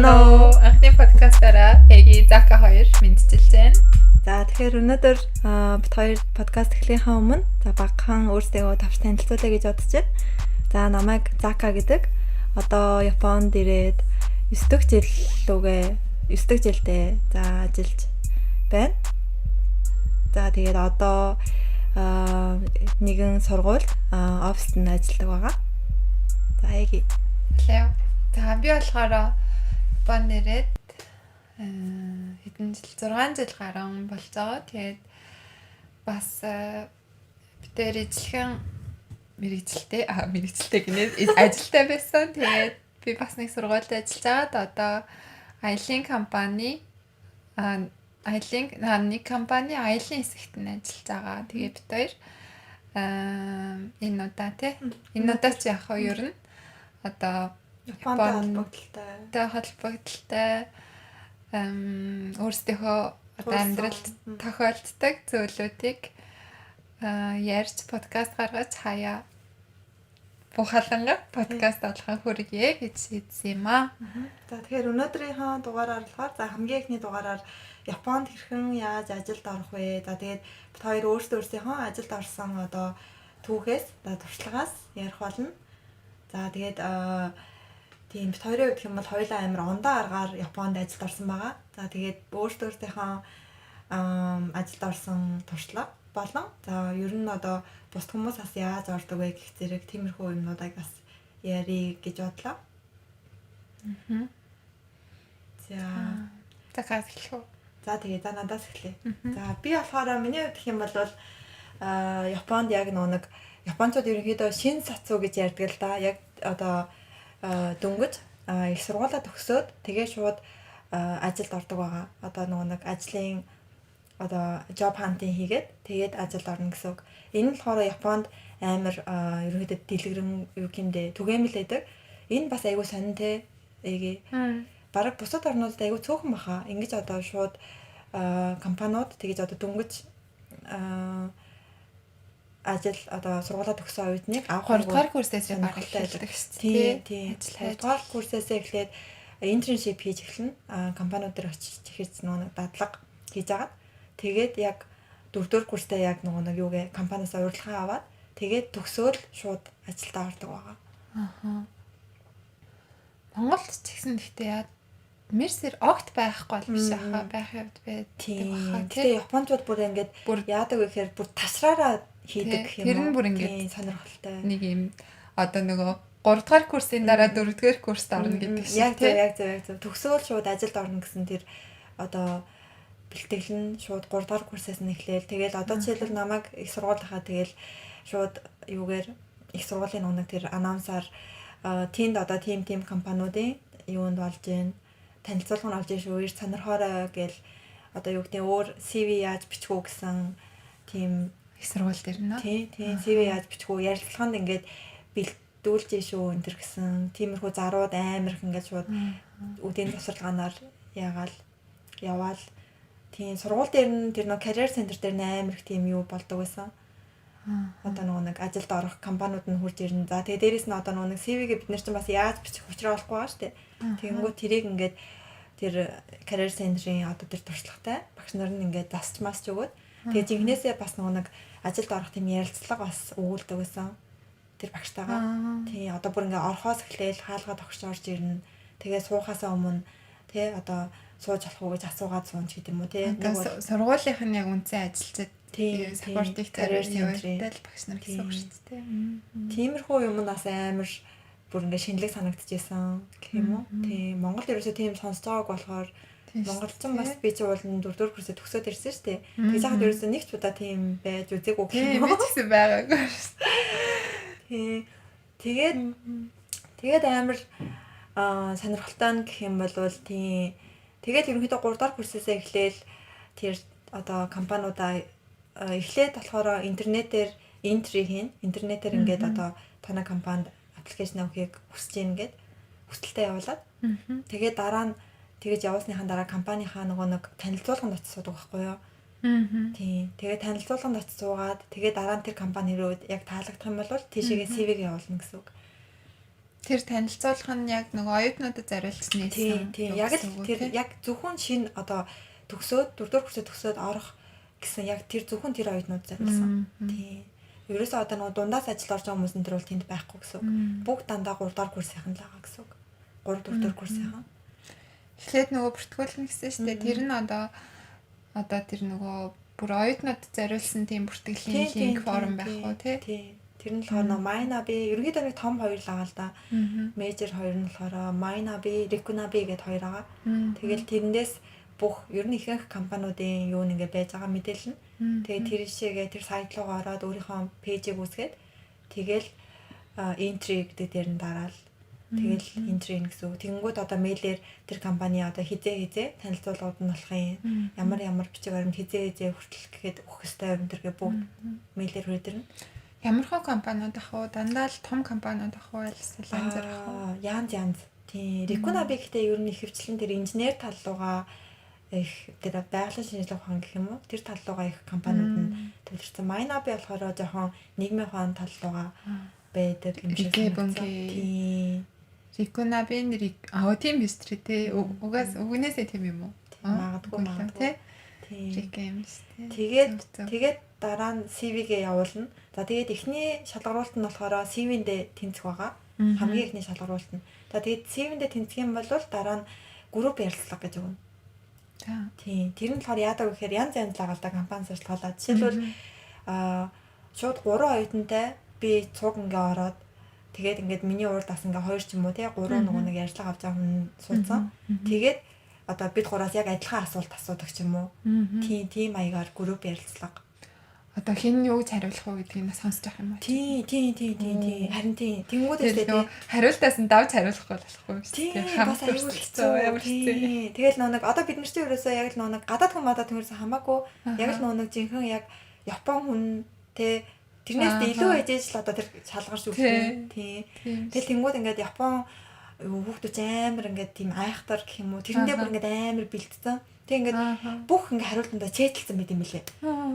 Байцгаана уу? Анхны подкастаараа Эги, Зака хоёр мэндчилж байна. За, тэгэхээр өнөөдөр бид хоёр подкаст эхлэхийнхээ өмнө за багахан өөрсдөө тавч танилцуулъя гэж бодож байна. За, намайг Зака гэдэг. Одоо Японд ирээд 9 дэх жил лүүгээ 9 дэх жилдээ за ажиллаж байна. За, тэгээд одоо нэгэн сургуульд оффист нь ажилладаг байгаа. За, Эги. Hello. За, би болохоор Японд ирээд хэдэн жил, 6 жил гарan болж байгаа. Тэгээд бас бид тэр ижлэхэн мэргэжилтэй гинэ, ажилтай байсан. Тэгээд би бас нэг сургуульд ажиллаж байгаад одоо аялын компани аялын нэг компани аялын хэсэгт нь ажиллаж байгаа. Тэгээд бид хоёр энэ удаа, тий, энэ удаа ч яг хөө ер нь одоо Японтой холбогдлолтой холбогдлолтой өөрсдийнхөө одоо амьдралд тохиолддог зүйлүүдийг ярьж подкаст гаргаж хаяа бухаланга подкаст болгон хүргье гэж шийдсэн юм аа. За, тэгэхээр өнөөдрийнхөө дугаараар болохоор за хамгийн эхний дугаараар Японд хэрхэн яаж ажилд орох вэ? За, тэгээд бид хоёр өөрсдөө өөрсдийнхөө ажилд орсон одоо түүхээс, за туршлагаас ярих болно. За, тэгээд тийм, бид хоёрын хувьд гэх юм бол хоёулаа амар ондоо аргаар Японд ажилд орсон байгаа. За, тэгээд өөрсдөө өөрсдийнхөө ажилд орсон туршлага болон за ер нь одоо бусад хүмүүс бас яаж ордог вэ гэх зэрэг тиймэрхүү юмнуудыг бас ярих гэж бодлоо. За. За, газ эхлэх үү? За, тэгээ, за, надаас эхлэе. За, би болохоор миний хувьд гэх юм бол Японд яг нэг японочууд ерөнхийдөө 新卒 гэж ярьдаг л да. Яг одоо дөнгөж их сургуулаа төгсөөд тэгээ шууд ажилд ордог байгаа. Одоо нөгөө нэг ажлын одоо job hunting хийгээд тэгээд ажилд орно гэсэн үг. Энэ нь болохоор Японд амар ерөнхийдөө дэлгэрэн, юу гэмдэ, түгээмэл байдаг. Энэ бас айгүй сонин, те. Эги. Бараг бусад орнуудад айгүй цөөхөн баха. Ингэж одоо шууд компаниуд тэгэж одоо дөнгөж ажил одоо сургуулаа төгссөн оюутныг авах 3 дугаар курсээс баг эхэлдэг шүү дээ. Тийм. 3 дугаар курсээс эхлээд internship хийж эхэлнэ. Компаниуд дээр очиж эхэлж нөгөө дадлага хийж агаад тэгээд яг дөрөвдүгээр курстай яг нөгөө нэг юугээ компаниас урилга аваад тэгээд төгсөөл шууд ажилдаа ордог байгаа. Аа. Монголд ч гэсэн гэхдээ яа мерсер огт байхгүй бол биш хаа, байх явд байдаг баха. Тэгээ японочууд бүр ингээд бүр яадаг вэ гэхээр бүр тасраараа хийдэг юм. Тэр нь бүр ингээд сонирхолтой. Нэг юм одоо нөгөө 3 дугаар курсын дараа 4 дугаар курст орно гэдэг шиг. Яг зөв, яг зөв, яг зөв. Төгсөөл шууд ажилд орно гэсэн тэр одоо бэлтгэл нь шууд 3 дугаар курсаас нь эхлээл. Тэгэл одоо жишээлбэл намайг их сургуулийнхаа тэгэл шууд юугээр их сургуулийн нэг тэр announce-аар тэнд одоо тим компаниудын юунд болж гин, танилцуулга нь олж шүү, ир сонирхоорой гэл, одоо юу гэдэг, өөр CV яаж бичих үү гэсэн тийм их сургууль дээр нэ. Тийм, CV яаж бичих үү, ярилцлаганд ингээд бэлдүүлж шүү энэ төр гэсэн тиймэрхүү зарууд амар их ингээд шууд үдийн тасарлагаанаар ягаал яваал. Тийм, сургууль дээр нь тэр нэг career center дээр нь амар их тийм юу болдог байсан. Одоо нөгөө нэг ажилд орох компаниуд нь хурж ирнэ. За, тэгээ дээрэс нь одоо нөгөө нэг CV-гээ бид нар чинь бас яаж бичих учраа олохгүй байгаа шүү дээ. Тэгэнгүүт тэрийг ингээд тэр career center-ийн одоо тэр туршлагатай багш нар нь ингээд засч масч өгөөд тэгээ жинхнээсээ бас нөгөө нэг ажилд орох тийм ярилцлага бас өгүүлдэг байсан. Тэр багштайгаа. Тийм, одоо бүр ингээд орохоос эхлээл хаалгаа тогш орж ирнэ. Тэгээ суухаасаа өмнө тий одоо сууж болох уу гэж асуугаад суунч гэдэг юм уу, тий. Нэг бол сургуулийнх нь яг үндсэн ажилчид support-ыг career center-ийн багш нар гэсэн үг шүү дээ. Тиймэрхүү юм бас амар бүр ингээд шинэлэг санагдчихсан гэх юм уу. Тийм, Монголд ерөөсөө тийм сонсож байгааг болохоор Монголд ч бас би чи уулын дөрөвдүгээр курсээ төгсөөд ирсэн шүү дээ. Тэгж яхад ерөөсөө нэг ч удаа тийм байж үзээгүй гэх юм уу. Би ч гэсэн байгаагүй шүү. Тийм. Тэгээд амар сонирхолтой нь гэх юм бол тийм, тэгээд ерөнхийдөө 3 дахь курсээсээ эхлээл тэр одоо компаниудаа эхлээд болохоор интернетээр entry хийн. Интернетээр ингээд одоо танай компанид application авахыг хүсэж гин гээд хүсэлтээ явуулаад тэгээд дараа нь тэгэж явуулсныхаа дараа компанийнхаа нөгөө нэг танилцуулганд очиж суудаг байхгүй юу? Тийм. Тэгээд танилцуулганд очиж суугаад тэгээд дараа нь тэр компани руу яг таалагдах юм бол тийшээгээ CV-г явуулна гэсэн үг. Тэр танилцуулга нь яг нөгөө оюутнуудад зориулсан нээсэн. Тийм. Яг л тэр яг зөвхөн шинэ одоо төгсөөд дөрөвдүгээр курсээ төгсөөд орох гэсэн яг тэр зөвхөн тэр оюутнууд зориулсан. Тийм. Ерөөсөө одоо нөгөө дундаас ажил орж байгаа хүмүүс энэ төр бол тэнд байхгүй гэсэн үг. Бүгд дандаа 3 дугаар курсынхан л байгаа гэсэн үг. 3 4 дугаар курсынхан. Эхлээд нөгөө бүртгүүлнэ гэсэн шүү дээ. Тэр нь одоо тэр нөгөө бүр оюутнууд зориулсан тийм бүртгэлийн линк форм байх уу тий? Тий. Тэр нь болохоор нөгөө Mynavi ерөнхийдөө нэг том хоёр л байгаа л да. Major хоёр нь болохоор Mynavi, Rikunabi гэдээ хоёр байгаа. Тэгэл тэрэндээс бүх ер нь ихэнх компаниудын юу нэг байж байгаа мэдээлэл нь. Тэгээд тэр шигээ тэр сайт руугаа ороод өөрийнхөө пэйжийг үүсгээд тэгэл entry гэдэг дээр нь дараал тэгэл entry гэсэн үг. Тэгэнгүүт одоо мэйлээр тэр компани одоо хизээ хизээ танилцуулгууд нь болох юм. Ямар ямар бичиг баримт хизээ хизээ хүртэл гэхэд өгөх ёстой юм тэргээ бүгд мэйлээр хүрээд ирнэ. Ямар хөө компаниуд ах уу? Дандаа л том компаниуд ах уу? Аль янз бүр ах уу? Янз янз. Тийм. Rikunabi гэхдээ ер нь ихэвчлэн тэр инженер тал руугаа их тэр байгалийн шинжилгээ ухаан гэх юм уу? Тэр тал руугаа их компаниуд нь төвлөрсөн. Mynavi болохоор жоохон нийгмийн ухаан тал руугаа байдаг юм шиг санагдсан. Тийм. Rikunabi нэр аа тийм биш тий. Угаас үгнээсээ тийм юм уу? Магадгүй тий. Тийм. Тэгээд дараа нь CV-гээ явуулна. За тэгээд эхний шалгаруулалт нь болохоор CV-ндээ тэнцэх байгаа. Хамгийн эхний шалгаруулалт нь. За тэгээд CV-ндээ тэнцэх юм бол дараа нь групп ярилцлага гэж өгнө. За. Тийм. Тэр нь болохоор яадаг вэ гэхээр янз янз л байгаа л да компани шалгалаа. Жишээлбэл шууд 3 оюутантай би цуг ингээ ороод тэгээд ингээд миний урд бас ингээ 2 ч юм уу тий 3 нөгөө нэг ярилцлага авч байгаа хүн суудсан. Тэгээд одоо бид гураас яг адилхан асуулт асуудаг ч юм уу. Тийм маягаар групп ярилцлага. Одоо хэн юу гэж хариулах уу гэдгийг нь сонсож авах юм уу? Тийм. Харин тийм. Тэнгүүд л тий. Хариултаас нь давж хариулахгүй болохгүй юм шүү дээ. Бас аюул хэцүү. Ямар хэцүү. Тэгэл нөө нэг одоо бид нар чинь ерөөсөө яг л нөө нэг гадаад хүн мадад хүн ерөөсөө хамаагүй яг л нөө нэг жинхэнэ яг Япон хүн тий тэрнээс илүү ээжээж л одоо тэр шалгарч үлдэн. Тийм. Тэгэл тэнгүүд ингээд Япон хүүхдүүд амар ингээд тийм айхтар гэх юм уу. Тэрэндээ бүр ингээд амар бэлтцэн. Тэг ингээд бүх ингээд хариултандаа чэйдэлсэн байт юм билээ.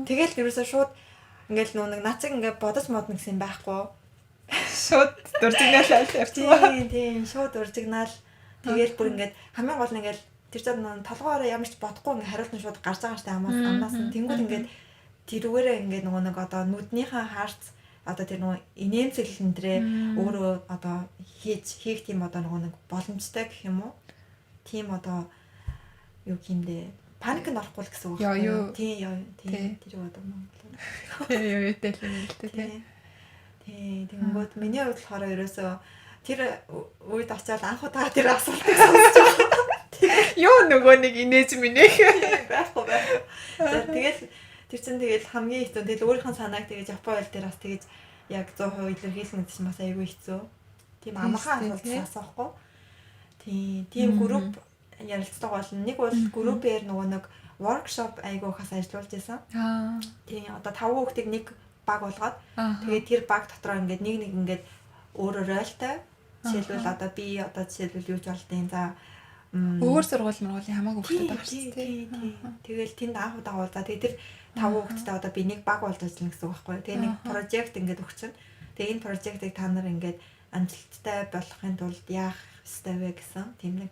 Тэгэл ерөөсөө шууд ингээд нөө нэг над чиг ингээд бодож модно гэсэн юм байхгүй. Шууд дуржигнаал явчихсан. Тийм, шууд дуржигнаал. Тэгэл бүр ингээд хамгийн гол нь ингээд тэр чинь нөө толгоороо ямар ч бодохгүй ингээд хариулт нь шууд гарч байгаа штэ амаас амнаас нь. Тэнгүүд ингээд тэрүүгээрээ ингээд нөгөө нэг одоо нүднийхээ хаарц одоо тэр нөгөө инээмсэглэл нэрээ өөрөө одоо хийх тийм одоо нөгөө нэг боломжтой гэх юм уу? Тийм одоо юу гэмдэ паникнд орохгүй л гэсэн үг байна. Тийм, тийм тэр одоо монголоор. Тийм, юу л юм л дээ тий. Тийм, тэгэнгүүт миний хувьд болохоор ерөөсөө тэр үед очиад анх удаа тэр асуултыг сонсож байгаа. Юу нөгөө нэг инээж минийх байхгүй. За тэгэл тэр чинь тэгэл хамгийн хэцүү. Тэгэл өөрийнхөө санааг тэгэж Япон хэл дээр бас тэгэж яг 100% илэрхийлнэ гэдэг чинь бас айгүй хэцүү. Тийм амархан асуулт асуухгүй. Тийм групп ярилцлага болно. Нэг бол группээр нөгөө нэг workshop айгүй хас ажиллуулж байсан. Тийм одоо 5 хүүхдийг нэг баг болгоод тэгээд тэр баг дотроо ингээд нэг нэг ингээд өөрөөр ройлтой. Жишээлбэл одоо би одоо жишээлбэл юу ч болдیں۔ За өөр сургууль мургуулийн хамаагүй хүүхдүүд байгаа шүү дээ. Тэгэл тэнд анх удаа уулзаа. Тэгээд тэр 5 хүүхэдтэй одоо би нэг баг болж ажиллана гэсэн үг байхгүй юу. Тэгээ нэг прожект ингээд өгчин. Тэгээ энэ прожектыг та нар ингээд амжилттай болгохын тулд яах ёстой вэ гэсэн тийм нэг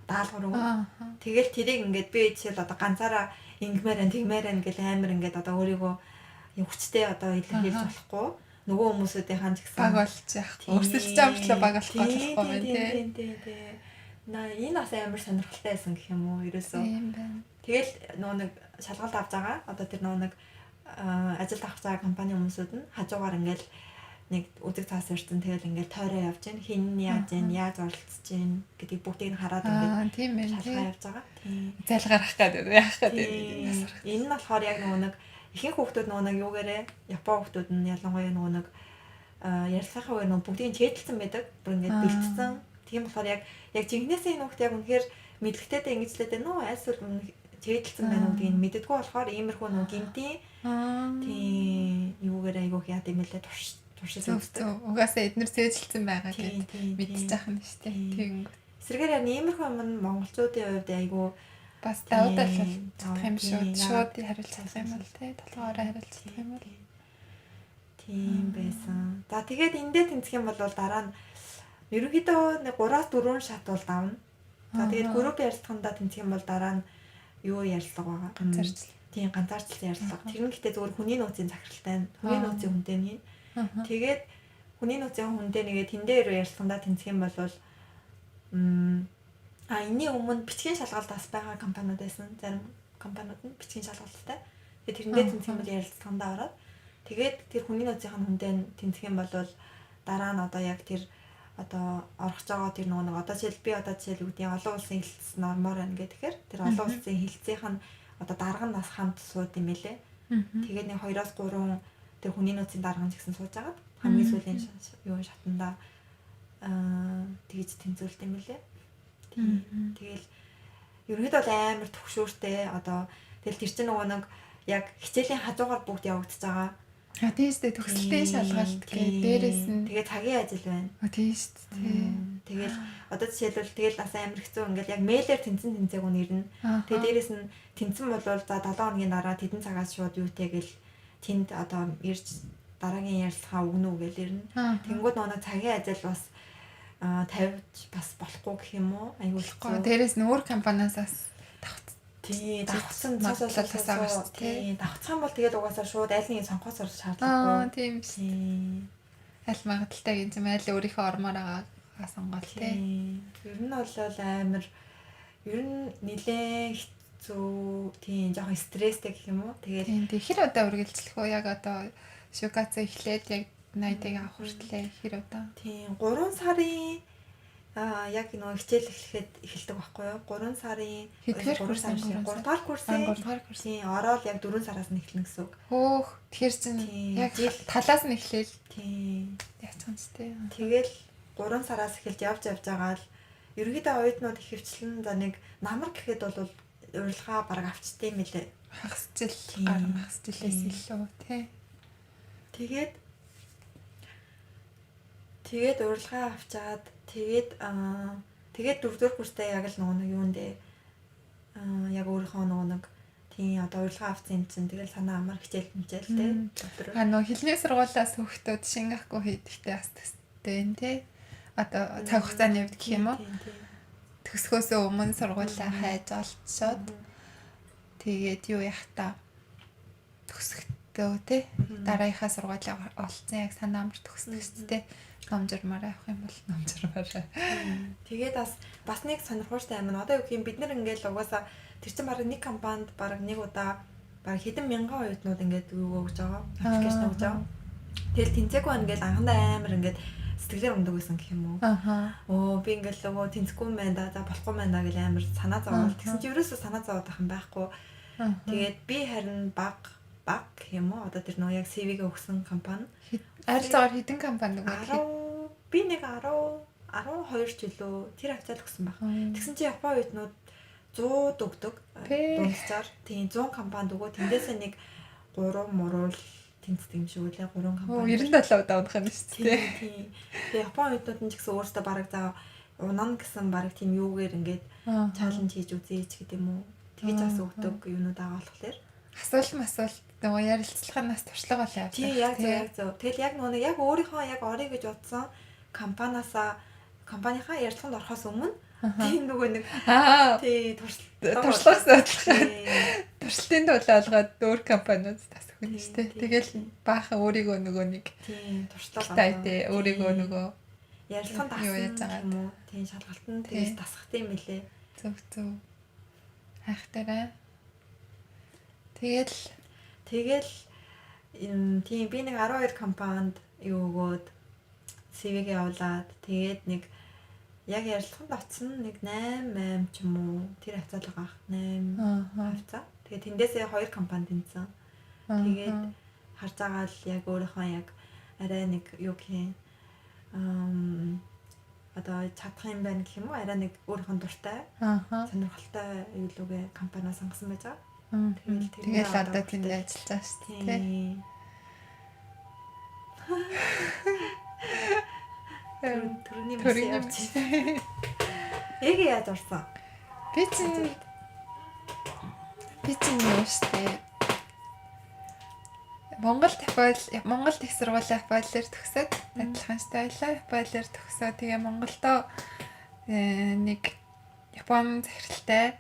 даалгавар өгнө. Тэгэл тэрийг ингээд би жишээл одоо ганцаараа ингэмээр эн тэгмээр эн гэл амар ингээд одоо өөрийгөө хүчтэй одоо илэрхийлж болохгүй. Нөгөө хүмүүсүүдийн ч гэсэн баг болж яах. Өрсөлдөж байгаа мөртлөө баг болох болохгүй байна тий. Тийм. На энэ бас амар сонирхолтой байсан гэх юм уу ерөөсөө. Тийм байна. Тэгэл нөгөө нэг шалгалт авч байгаа. Одоо тэр нөгөө нэг ажилд авч байгаа компани хүмүүсүүд нь хажуугаар ингээл нэг үзэг цаас ирсэн. Тэгэл ингээл тойроо явж гин хин яаж гин яаж оролцож гин гэдгийг бүгдийг нь хараад ингээд тийм байна. Шалгаа явж байгаа. Тийм. Зал гарах гэдэг яах гэдэг. Энэ нь болохоор яг нөгөө нэг ихэнх хүүхдүүд нөгөө нэг юугаарэ Япон хүүхдүүд нь ялангуяа нөгөө нэг ярилцлагын үеэр нөгөө бүгдийг чэйдэлсэн байдаг. Бүр ингээд бэлтсэн. Тийм болохоор яг жинхнээсээ энэ хүүхд яг үнэхээр мэдлэгтэйдээ ингэж лээ дээ нөө альсвал чэйдэлсэн байна уу гэдгийг мэддэггүй болохоор иймэрхүү нөгөө гинтийн тийм юугаар айгүйх яа гэм бэлээ туршиж үздэг. Угаасаа эднэр цээжилсэн байгаа гэд мэдчих юм шүү дээ. Тэгэнгүүт. Эсрэгээр яг иймэрхүү юм нь монголчуудын хувьд айгүй бас давуу тал чадах юм шүү. Шууд хариулж чадах юм бол тий толгоороо хариулж чадах юм бол тийм байсан. За тэгээд эндээ тэнцэх юм бол дараа нь Ерөнхийдөө нэг 3-4 шат бол давна. За тэгээд групп ярилцлагандаа тэнцэх юм бол дараа нь юу ярилцлага байгаа. Ганцаарчлал. Тийм, ганцаарчлал ярилцлага. Тэр нь гэхдээ зөвхөн хүний нууцын захиралтай нь. Хүний нууцын хүнтэй нь. Тэгээд хүний нууцын хүнтэй нэгээ тэн дээр ярилцлагандаа тэнцэх юм бол энэний өмнө бичгийн шалгалт бас байгаа компаниуд байсан. Зарим компаниуд нь бичгийн шалгалттай. Тэгээд тэрэндээ тэнцэх юм бол ярилцлагандаа ороод тэгээд тэр хүний нууцын хүнтэй тэнцэх юм бол дараа нь одоо яг тэр одоо орох байгаа тэр нөгөө нэг одоо жишээл би одоо жишээл үгдийн олон улсын хэлтс нормоор байна гэхээр тэр олон улсын хэлцийнх нь одоо дарга нь бас хамт сууд юм лээ. Тэгээд нэг 2-3 тэр хүний нууцын дарга нь ч гэсэн сууж агаад хамгийн сүүлийн юу шатанда тэгж тэнцвэлт юм лээ. Тэгэл ерөнхийдөө бол амар төгшөөртэй одоо тэгэл тэр чинь нөгөө нэг яг хичээлийн хажуугаар бүгд явагдаж байгаа. А тийм шүү дээ, төгсөлтийн шалгалт гэх дээрээс нь тэгээ цагийн ажил байна. А тийм шүү дээ. Тэгэл одоо жишээлбэл тэгэл бас амар хэцүү ингээл яг мэйлээр тэнцэн тэнцээг үн ирнэ. Тэгээ дээрээс нь тэнцэн болвол за 7 хоногийн дараа тэдэн цагаас шууд юутэй гэл тэнд одоо ирж дараагийн ярилцлага өгнө үү гэл ирнэ. Тэнгүүд нөгөө цагийн ажил бас тавьж бас болохгүй гэх юм уу? Аюул хэцүү. Дээрээс нь өөр компаниас бас давхц. Тийм, давхцсан цаасаас байгаа шүү дээ. Тийм, давхцсан бол тэгээд угаасаа шууд аль нэгийг сонгохоос шаардлагагүй. Аа, тийм шүү. Аль магадaltaй гин юм аль өөрийнхөө ормоор байгаагаа сонгоол тий. Ер нь бол амар ер нь нилээн хэцүү, тийм, жоохон стресстэй гэх юм уу. Тэгээд тийм, хэр удаа үргэлжлэх вэ? Яг одоо шугац эхлээд яг 80-ыг авах хүртлээ хэр удаа? Тийм, 3 сарын яг нөгөө хичээл эхлэхэд эхэлдэг байхгүй юу? 3 сарын 3 дугаар курсын 3 дугаар курсын ороод яг 4 сараас нь эхэлнэ гэсэн үг. Хөөх, тэгэхээр чинь яг талаас нь эхлээл. Тийм. Яачих юм ч тий. Тэгэл 3 сараас эхэлж явж байгаа л ерөнхийдөө оюутнууд ихэвчлэн за нэг намар гэхэд бол урилга бараг авчдээ юм лээ. Хагас жил гарan хагас жилээс илүү тий. Тэгээд урилга авчаад тэгээд тэгээд дөрөвдүгээр курстай яг л нөгөө нэг юунд ээ яг өөрийнхөө нөгөө нэг тийм одоо урилга авсан юм чинь тэгэл санаа амар хичээл хэмжээл тий. А нөгөө хэлний сургуулиас хүүхдүүд шингэхгүй хийдэгтэй бас төстэй юм тий. Одоо цаг хугацааны хувьд гэх юм уу? Төгсгөөсөө өмнө сургуулаа хайж олцоод тэгээд юу яах та төгсөхдөө тий. Дараагийнхаа сургуулаа олцсон яг санаа амар төгсдөг шүү дээ. Ном журмаар авах юм бол ном журмаар. Тэгээд бас нэг сонирхолтой юм. Одоо юу гэх юм бид нар ингээл угаасаа тэр чинь бараг нэг компанид бараг нэг удаа бараг хэдэн мянган оюутнууд ингээд юу өгж байгаа. Аппликейшн өгж байгаа. Тэгэл тэнцээгүй байна ингээл анхандаа амар ингээд сэтгэлээр ундаг байсан гэх юм уу. Өө би ингээл нөгөө тэнцэхгүй юм байна да. За болохгүй юм байна да гэл амар санаа зовоол. Тэгсэн чинь ерөөсөө санаа зовоод байх юм байхгүй. Тэгээд би харин баг гэх юм уу? Одоо тэр нөгөө яг CV-гээ өгсөн компани. Ойролцоогоор хэдэн компани нөгөө би нэг 10 12 ч үлээ тэр хавцаал өгсөн байх. Тэгсэн чинь Япон оюутнууд 100 өгдөг. Дунджаар тийм 100 компанид өгөө. Тэндээсээ нэг 3 муруул тэнцдэг юм шиг үлээ 3 компани. 97 удаа унах юм шүү дээ. Тийм. Тэгээ Япон оюутнууд нь ч гэсэн өөрсдөө бараг за унана гэсэн бараг тийм юугээр ингээд чаленж хийж үзье ч гэдэг юм уу. Тэгэж бас өгдөг юунууд байгаа болохоор. Асуулт нөгөө ярилцлаганаас туршлага болоо явдаг. Тийм, яг зөв. Тэгэл яг нөгөө яг өөрийнхөө яг орё гэж бодсон компаниасаа компанийнхаа ярилцлаганд орохоос өмнө тийм нөгөө нэг тий туршлага судлахад туршилтын төлөө олгоод өөр компаниуд тас өгнө шүү дээ. Тэгэл баахан өөрийгөө нөгөө нэг тийм туршлага тий өөрийгөө нөгөө ярилцлаганд дассан юм уу? Тийм шалгалтанд тэгээс дасах тийм мэлээ. Зөв зөв. Хайхтарай. Тэгэл тийм би нэг 12 компанид юу өгөөд CV-г явуулаад тэгээд нэг яг ярилцлаганд очсон нэг 8 8 ч юм уу тэр хавцаал байгаа 8 хавцаа. Тэгээд тэндээсээ 2 компани тэнцсэн. Тэгээд харж байгаа л яг өөрийнхөө яг арай нэг юу гэх юм одоо чадах юм байна гэх юм уу арай нэг өөрийнхөө дуртай сонирхолтой юулуугээ компаниа сонгосон байж байгаа. Тэгэл одоо тэнд ажиллаж байгаа шүү дээ. Төрөний мэс явж. Яг яаж орсон? Би чинь юу шүү дээ. Монгол Монгол их сургуулийн Японоор төгсөөд адилхан штэ байлаа. Японоор төгсөө тэгээ Монголдо нэг Япон захиралтай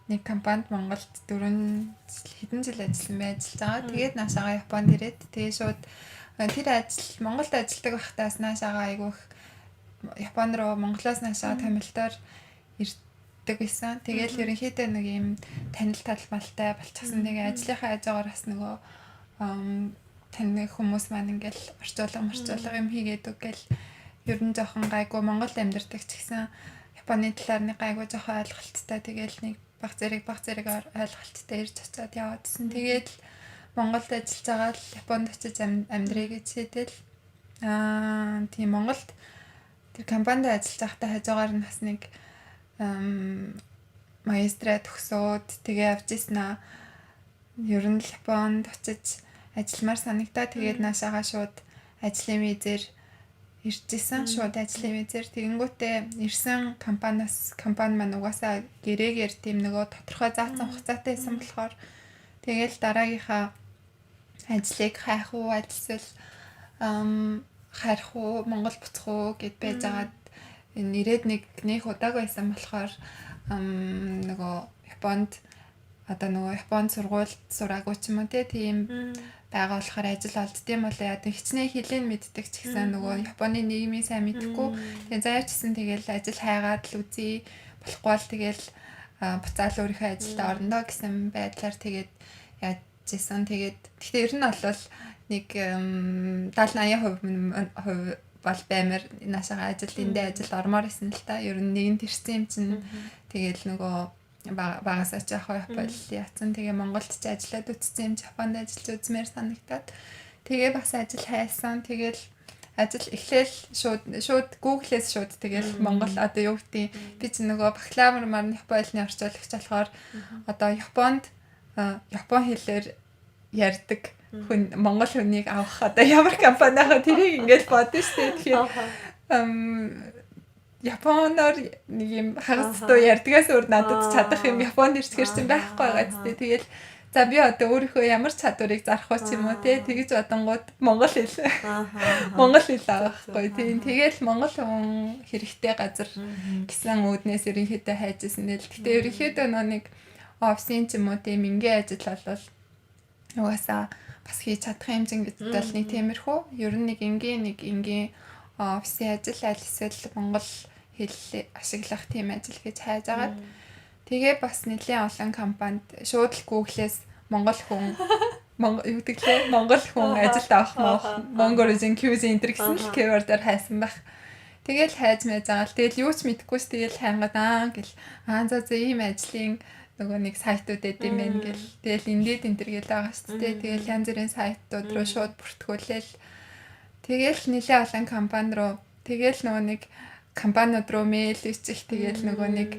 нэг компанид Монголд 4 хэдэн жил ажилласан бай ажиллаж байгаа. Тэгээд наашаага Японд ирээд тэгээ шууд тэр ажил Монголд ажилладаг байхдаас наашаага айгүйх Япон руу Монголоос наашаага томилтоор ирдэг байсан. Тэгээл ерөнхийдөө нэг юм танил талмалтай болчихсон. Тэгээ ажлынхаа хажуугаар бас нөгөө таны хүмүүс маань ингээл орчуулга юм хийгээд үг гэл ер нь жоохон гайгүй Монголд амьдардаг ч гэсэн Японы талаар нэг гайгүй жоохон ойлголттой тэгээл нэг баг зэрэг ойлголттой ирж очиад яваадсэн. Тэгээд л Монголд ажиллаж байгаа л Японд очиж амьдрий гэж шийдэл. Тийм Монголд тэр компанид ажиллаж байхдаа хажуугаар нь бас нэг магистраа төгсөөд тэгээ явж ирсэн аа. Ер нь л Японд очиж ажилламаар санагдаа. Тэгээд наашаага шууд ажлын визээр ирж исэн. Шууд ажлын визээр тэгэнгүүтээ ирсэн компаниас компани маань угаасаа гэрээгээр тийм нөгөө тодорхой заасан хугацаатай байсан болохоор тэгэл дараагийнхаа ажлыг хайх уу, ажилсэл харих уу, Монгол буцах уу гэд байж байгаад энэ ирээд нэг нэх удааг байсан болохоор нөгөө Японд одоо нөгөө Японд сургуульд сураагүй ч юм уу тийм байгаа болохоор ажил олддсон болоо яа хичнээн хэлийг мэддэг ч гэсэн нөгөө Японы нийгмийн сайн мэдэхгүй. Тэгээ заавчсан тэгэл ажил хайгаад л үзье болохгүй бол тэгэл буцаал өөрийнхөө ажилдаа орондоо гэсэн байдлаар тэгээд яаж исэн. Тэгээд гэхдээ ер нь бол нэг 70 80% бол баймар наашаага ажил эндээ ажил ормоор исэн л та. Ер нь нэгэнт ирсэн юм чинь тэгэл нөгөө багасаа ч яг Японд яатсан. Тэгээ Монголд ч ажиллаад үтсэн юм Японд ажиллаж үзмээр санагдаад тэгээ бас ажил хайсан. Тэгэл ажил эхлээл шууд Google-ээс шууд тэгэл Монгол одоо юу гэдгийг би ч нөгөө бакалавр маань Японы орчуулагч болохоор одоо Японд Япон хэлээр ярьдаг хүн Монгол хүнийг авах одоо ямар компани ахаа тэрийг ингээл бодно шүү дээ. Тэгэхээр Японоор нэг юм хагас дуу ярьдгаас өөр надад чадах юм Японд ирчихэр чинь байхгүй байгаа зү. Тэгэл за би одоо өөрийнхөө ямар чадварыг зарах вэ ч юм уу те тэгэж бодонгууд монгол хэл. Монгол хэл авахгүй. Тийм тэгэл монгол хүн хэрэгтэй газар гэсэн үүднээс ерөнхийдөө хайжсэн л. Гэтэ ерөнхийдөө нэг офисын ч юм уу тийм ингийн ажил болвол угаасаа бас хийж чадах юм чинь гэдэг бол нэг тиймэрхүү. Ер нь нэг энгийн офисын ажил аль эсвэл монгол хэл ашиглах тийм ажил гэж хайж агаад тэгээ бас нэлийн олон компанид шууд л Google-ээс монгол хүн Монгол юу гэдэг лээ монгол хүн ажилд авах мах Mongol-ийн QZ энэ гэсэн л keyword-аар хайсан байх. Тэгэл хайж мэж байгаа л тэгэл юу ч мэдэхгүйс тэгэл хайнгад аа гэл аа за за ийм ажлын нөгөө нэг сайтууд эд юм байна гэл тэгэл Indeed энэ төр гэл байгаа шүү дээ. Тэгэл янз бүрийн сайтууд руу шууд бүртгүүлээл тэгэл нэлээ олон компани руу тэгэл нөгөө нэг компаниуд руу мэйл бичих тэгэл нөгөө нэг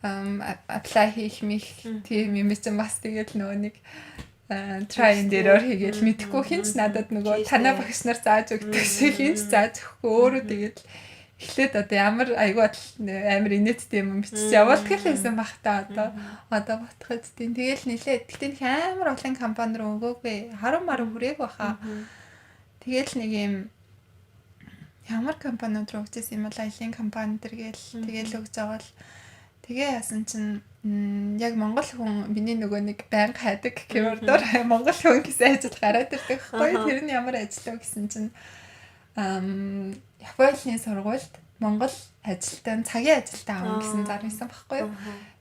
apply хийх мих тийм юм чинь бас тэгэл нөгөө нэг try and error хийгээл мэдхгүй хинч надад нөгөө танай багш нар зааж өгдөг шиг хинч зааж өгөхгүй өөрөө тэгэл эхлээд одоо ямар айгүй амар инээдтэй юм бичиж явуулдаг л байсан бах та одоо бодоход тийм тэгэл нилээ гэтээ амар олон компани руу өгөөгүй харан маран хүрээг баха. Тэгэл нэг юм ямар компаниуд руу өгчээсэн юм бол аялын компани дэр гээл тэгэл өгж байгаа л тэгээ яасан чинь яг монгол хүн миний нөгөө нэг байнга хайдаг keyword-оор монгол хүн гэсэн ажил гараад ирдэг байхгүй. Тэр нь ямар ажил вэ гэсэн чинь Японы сургуульд монгол ажилтан цагийн ажилтан авна гэсэн зар байсан байхгүй юу.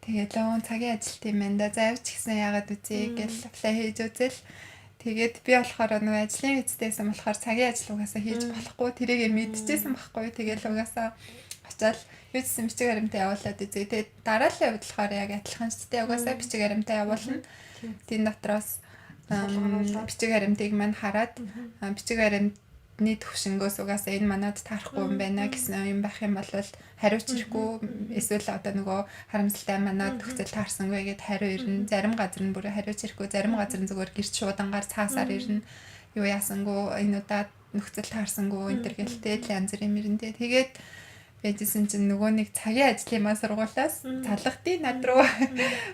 Тэгээд лөө цагийн ажилт юм байна да. Заавч гэсэн яагаад үзье гэл apply хийж үзэл. Тэгээд би болохоор нөгөө ажлын визтэйсэн болохоор цагийн ажил угаасаа хийж болохгүй. Тэрийг мэдчихсэн байхгүй юу. Тэгэл угаасаа очиад юу гэсэн бичиг баримтаа явуулаад үзье. Тэгээд дараалал хувьд болохоор яг адилхан шүү дээ. Угаасаа бичиг баримтаа явуулна. Тийм дотроос бичиг баримтыг маань хараад бичиг баримт нийт төвшөнгөөс угаасаа энэ манад таарахгүй юм байна гэсэн юм байх юм бол хариуч ирэхгүй эсвэл одоо нөгөө харамсалтай манад төгсөл таарсангүй гэд хариу ирнэ. Зарим газар нь бүр хариуч ирэхгүй, зарим газар нь зүгээр гэрч шуудангаар цаасаар ирнэ. Юу яасангүй энэ удаа нөхцөл таарсангүй энэ төр гэлтэй л янз бүрийн мөрөн дээ. Тэгээд байжсэн чинь нөгөө нэг цагийн ажлын маа сургуулаас залгадیں۔ Над руу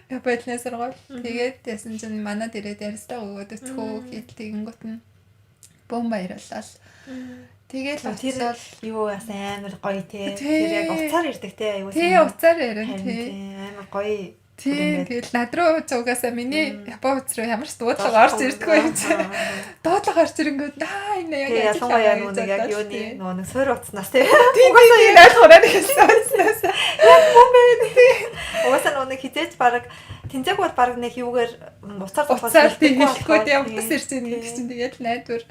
Японы сургууль. Тэгээд ясан чинь манад ирээд ярьслаа өгөөд өцгөө гэтэл тэгэнгүүт нь Бөөн баярлал. Тэгэл тэр юу бас амар гоё те. Тэр яг уцаар ирдэг те аюу. Тий, уцаар ирэн тий. Амар гоё. Тий, тэгэл над руу ч угаасаа миний Япон утас руу ямар ч дуудлага орж ирдэггүй юм чи. Дуудлага орж ирэнгүүт аа энэ яг ялангуяа нөгөө нэг яг юуны нөгөө нэг суур утаснаас тий. Угаасаа энэ ойлгохоор хэлсэн утаснаас. Яг мөн байна тий. Угаасаа нөгөө нэг хизээч баг тэнцээг бол баг нэг юугаар уцаар зохиос хэлэхгүй тий утас ирж ийн гэдэг чинь тэгэл найдвар.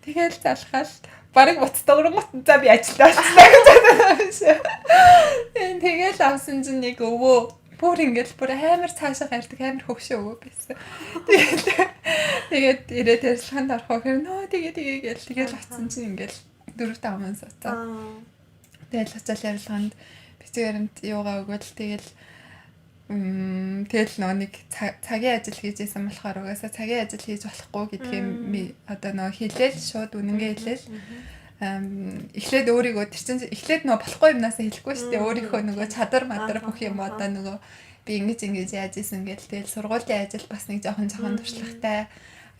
Тэгэл залхаал бараг утас догронгот за би ажилдаа очсон гэж бодсон. Тэгэл авсан чинь нэг өвөө бүр ингээл бүр амар цаашаа гардаг амар хөгшөө өвөө байсан. Тэгэл тэгээд ирээд ярилцлаганд орох гэхээр нөө тэгээ тэгээ гээл тэгэл очсон чинь ингээл 4 5 сууцаа. Тэгэл очиад ярилцлаганд бичиг баримт юугаа өгөөл тэгэл тэгэл нөө нэг цагийн ажил хийж исэн болохоор угаасаа цагийн ажил хийж болохгүй гэдгийг одоо нөө хэлээл шууд үнэнгээ хэлээл эхлээд өөрийгөө тэр чинь эхлээд нөө болохгүй юмнасаа хэлэхгүй шүү дээ. Өөрийнхөө нөгөө чадвар мадар бүх юм одоо нөгөө би ингэж ингэж яаж исэн гэл тэгэл сургуулийн ажил бас нэг жоохон жоохон туршлагатай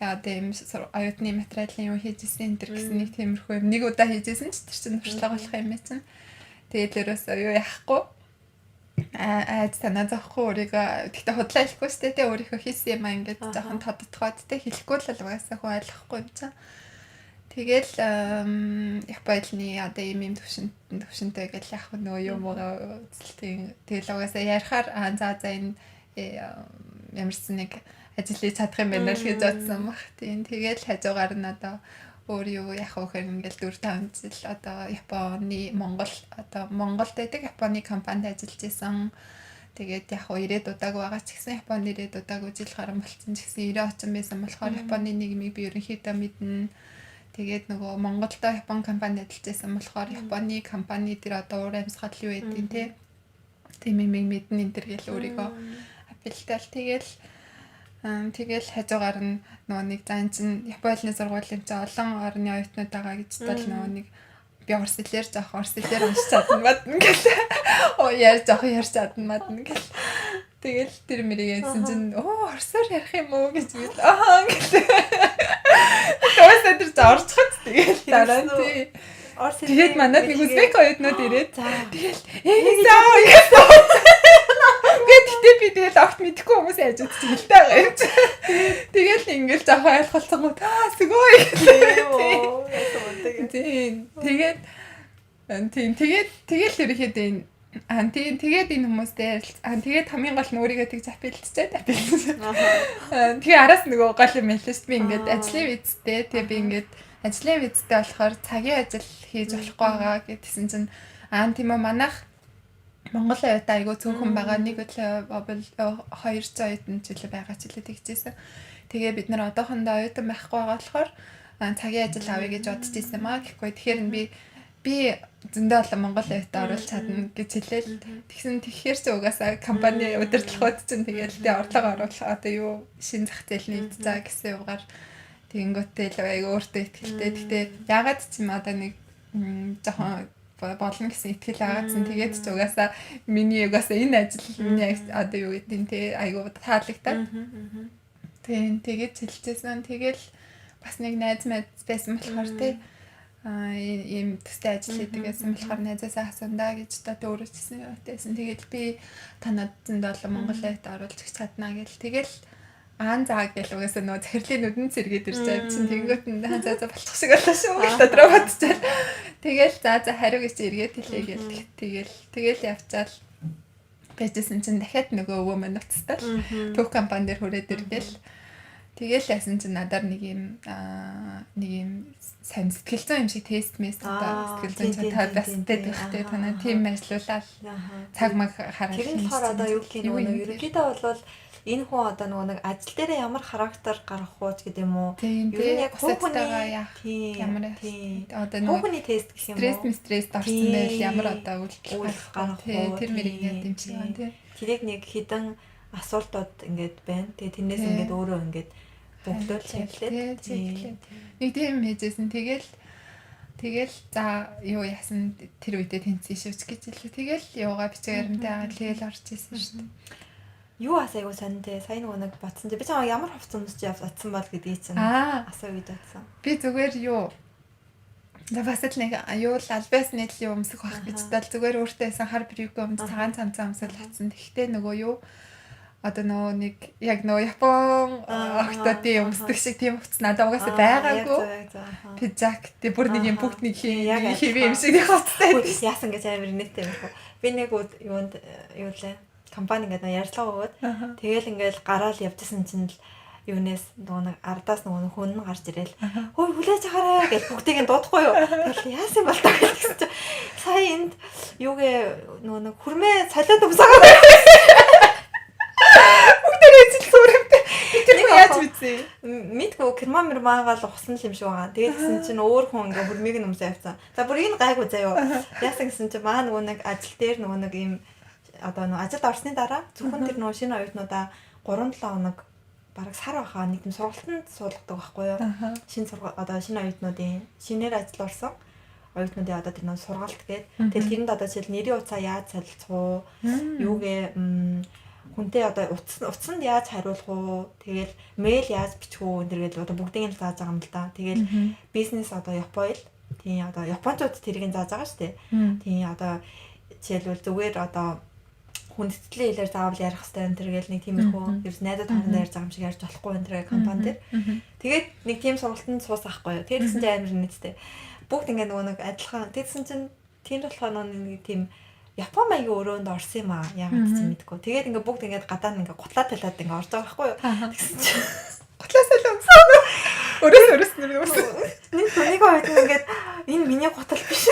одоо юм оюутны материалын юм хийж исэн энэ төр гэсэн нэг тиймэрхүү юм нэг удаа хийж исэн ч тэр чинь туршлага болох юм чинь. Тэгэл ерөөсөө юу яахгүй айд санаа зовхгүй өөрийгөө тэгтээ худлаа хэлэхгүй шүү дээ өөрийнхөө хийсэн юм аа ингээд жоохон тодтогоод те хэлэхгүй л угаасаа хүн ойлгохгүй юм чинь. Тэгэл Японы хэлний одоо ийм ийм төвшөнтэй гэл яг нөгөө юм уугаа үзэлтийн тэгэл угаасаа ярихаар за за энэ ямарсан нэг ажил хийж чадах юм байна л гэж бодсон баг. Тийм тэгэл хажуугаар нь одоо өөр юу яах вэ гэхээр ингээл 4 5 жил одоо Японы Монгол одоо Монголд байдаг Японы компанид ажиллаж исэн. Тэгээд яг хуу 90-ад удаагүй байгаа ч гэсэн Японы 90-ад удаагүй жил гарan болцсон ч гэсэн 90 очин байсан болохоор Японы нийгмийг би ерөнхийдөө мэднэ. Тэгээд нөгөө Монголдо Япон компанид ажиллаж байсан болохоор Японы компани дээр одоо уур амьсгал юу байдیں۔ те. Тийм юм мэднэ энэ төр гэл өөрийгөө апилтал тэгэл тэгэл хажуугаар нь нөгөө нэг зан чин Японы хэлний сургуулийн чинь олон орны оюутнууд байгаа гэж бодвол нөгөө нэг би орс хэлээр жоох орс хэлээр уншиж чадна мадна гэл. Оо ярьж жоох ярьж чадна мадна гэл. Тэгэл тэр мэрийг ярьсан чинь оо орсоор ярих юм уу гэж би аа гэл. Тэгээс тэр чинь орчиход тэгэл дараа нь тий. Тэгээд манад нэг узбек оюутнууд ирээд тэгэл ээ заа гэсэн. Гэтэ би тэгэл огт мэдэхгүй хүмүүс яаж үзчих хэлтэй байгаа юм чи. Тэгэл ингээл жоохон ойлголцсон аа сүгөө гэсэн. Тийм. Тэгээд тийм тэгээд тэгэл ерөөхдөө энэ тийм тэгээд энэ хүмүүстэй ярилцсан. Тэгээд хамгийн гол нь өөрийгөө тэгж апилдчихэд апилдсан. Тэгээ араас нөгөө гол юм хэлсэн шүү дээ. Би ингээд ажлын визтэй тэгээ би ингээд ажлын визтэй болохоор цагийн ажил хийж болохгүй байгаа гэдгсэн чинь тийм үү манайх Монгол оюутан айгүй цөөхөн байгаа. Нэг бол 200 оюутан ч үлээ байгаа ч үлээ тэгжээсэн. Тэгээ бид нар одоохондоо оюутан байхгүй байгаа болохоор цагийн ажил авъя гэж бодож исэн юм аа гэхгүй. Тэгэхээр би зөндөө олон Монгол оюутан оруулж чадна гэж хэлээл. Тэгсэн тэгэхээр чи угаасаа компани удирдлагууд чинь тэгэл тэ орлого оруулах одоо юу шин зах зээл нэгд за гэсэн югаар тэгэнгүүтээ л айгүй өөртөө ихтэй. Гэтэ ягаад ч юм одоо нэг жоохон болно гэсэн итгэл байгаадсан. Тэгээд ч угаасаа миний угаасаа энэ ажил миний одоо юу гэдэг нь те айгүй таалагдаад. Тийм тэгээд хэлчихсэн. Тэгэл бас нэг найз майз байсан болохоор те ийм төстэй ажил хийдэг гэсэн болохоор найзаасаа асундаа гэж одоо өөрөө ч гэсэн яваатайсэн. Тэгэл би танад зөндөө олон Монгол оюут оруулж өгч чаднаа гэл. Тэгэл аан заа гэл угаасаа нөгөө захирлын нүдэн цэргээд ирж байгаа юм чинь тэгэнгүүт нь за за болчих шиг боллоо шүү гэж дотроо бодчихвол. Тэгэл за за хариу гэж эргээд хэлээ гэл. Тэгэл тэгэл явчаал байжсэн чинь дахиад нөгөө өвөө маань уцтаал төв компани дээр хүрээд иргээл. Тэгэл яасан чинь надаар нэг юм нэг юм сайн сэтгэл зүйн юм шиг тест мэст одоо сэтгэл зүйн та бас байдаг хэ танаа тийм ажиллуулаад цаг маг хараад. Тэр нь болохоор одоо юу гэх юм нөгөө ерөнхийдөө бол энэ хүн одоо нөгөө нэг ажил дээрээ ямар характер гаргах уу ч гэдэг юм уу. Ер нь яг хувь хүний ямар одоо нөгөө хүний тест гэх юм уу. Стресс орсон байл ямар одоо үйлдэл гаргах уу тэр мэрийг яг юм шиг байна тий. Тэрийг нэг хідэн асуултууд ингээд байна. Тэгээ тэрнээс ингээд өөрөө ингээд бөглөөл чиглээд. Нэг тийм хийжсэн. Тэгэл за юу яасан тэр үедээ тэнцсэн шивч гэж хэлээ. Тэгэл юугаа бичиг баримтаа агаад тэгэл орж исэн шүү дээ. Юу бас айгуу сонин те. Сая нөгөө нэг бодсон чи би чамаа ямар хувцас өмсөж явж атсан бол гэдгийг чинь асуу гэж бодсон. Би зүгээр юу За бас л нэг юу л альбас нийтлэл юм өмсөх байх гэж тал зүгээр өөртөө байсан хар брюк өмс цагаан цамцаа өмсөөл татсан. Тэгэхдээ нөгөө юу одоо нөгөө нэг яг нөгөө Япон охтуудын өмсдөг шиг тийм хувцас надад угаасаа байгаагүй. Пижак тэг бүр нэг юм бүгд нэг хэвээ юм шиг нэг хувцастай. Яасан гэж амар нэттэй юм хөө. Би нэг юунд юу лээ компани ингээд нөгөө ярьцлага өгөөд тэгэл ингээд гараал явжсэн чинь л юунээс нөгөө нэг ардаас нөгөө хүн нь гарч ирээл хөөе хүлээж аваарай гэж бүгдийг нь дуудахгүй юу. Тэгэл яасан бол таа гэсэн чинь сая энд юугээ нөгөө нэг хүрмээ солиод өмсөөгөө. Бүгдээрээ ижил сүрэмтэй. Би тэр хүн яаж мэдсэн? Мэдгүй керма мэрмаагаал ухсан л юм шиг байгаа. Тэгээд гэсэн чинь өөр хүн ингээ хүрмийг нь өмсөө явцсан. За бүр энэ гайгүй заяо. Яасан гэсэн чинь маа нөгөө нэг ажил дээр нөгөө нэг ийм одоо нөгөө ажилд орсны дараа зөвхөн тэр нөгөө шинэ оюутнуудаа 3-7 хоног бараг сар байхаа нэг тийм сургалтанд суулгадаг байхгүй юу? Шинэ сургал одоо шинэ оюутнуудын шинээр ажил орсон оюутнуудын одоо тэр нөгөө сургалт гээд тэгэл тэрэнд одоо жишээл нэрийн утсаа яаж солилцох уу? Юугээ хүнтэй одоо утсанд яаж хариулах уу? Тэгэл мэйл яаж бичих үү? Энэ төргээл одоо бүгдийг нь зааж байгаа юм л да. Тэгэл бизнес одоо Япойл тийм одоо японочууд тэрийг нь зааж байгаа шүү дээ. Тийм одоо жишээлбэл зүгээр одоо хүндэтгэлийн хэлээр заавал ярих хэрэгтэй энэ төргээл нэг тиймэрхүү ерөөс найзууд хоорондоо ярьж байгаа юм шиг ярьж болохгүй энэ төргээ компани дээр. Тэгээд нэг тийм сургалтанд суусан байхгүй юу. Тэгээд тэгсэн чинь амар нийттэй. Бүгд ингээ нөгөө нэг адилхан. Тэгсэн чинь тийм болохоор нөгөө нэг тийм Япон маягийн өрөөнд орсон юм аа. Яагаад ч мэдгүй. Тэгээд ингээ бүгд ингээ гадаа нь ингээ гутлаа талаад ингээ орж байгаа байхгүй юу. Тэгсэн чинь гутлаа салаа өмсөн. Өрөөс нэр өмсөн. Нэг нэг хоёр ингээд энэ миний гутал биш.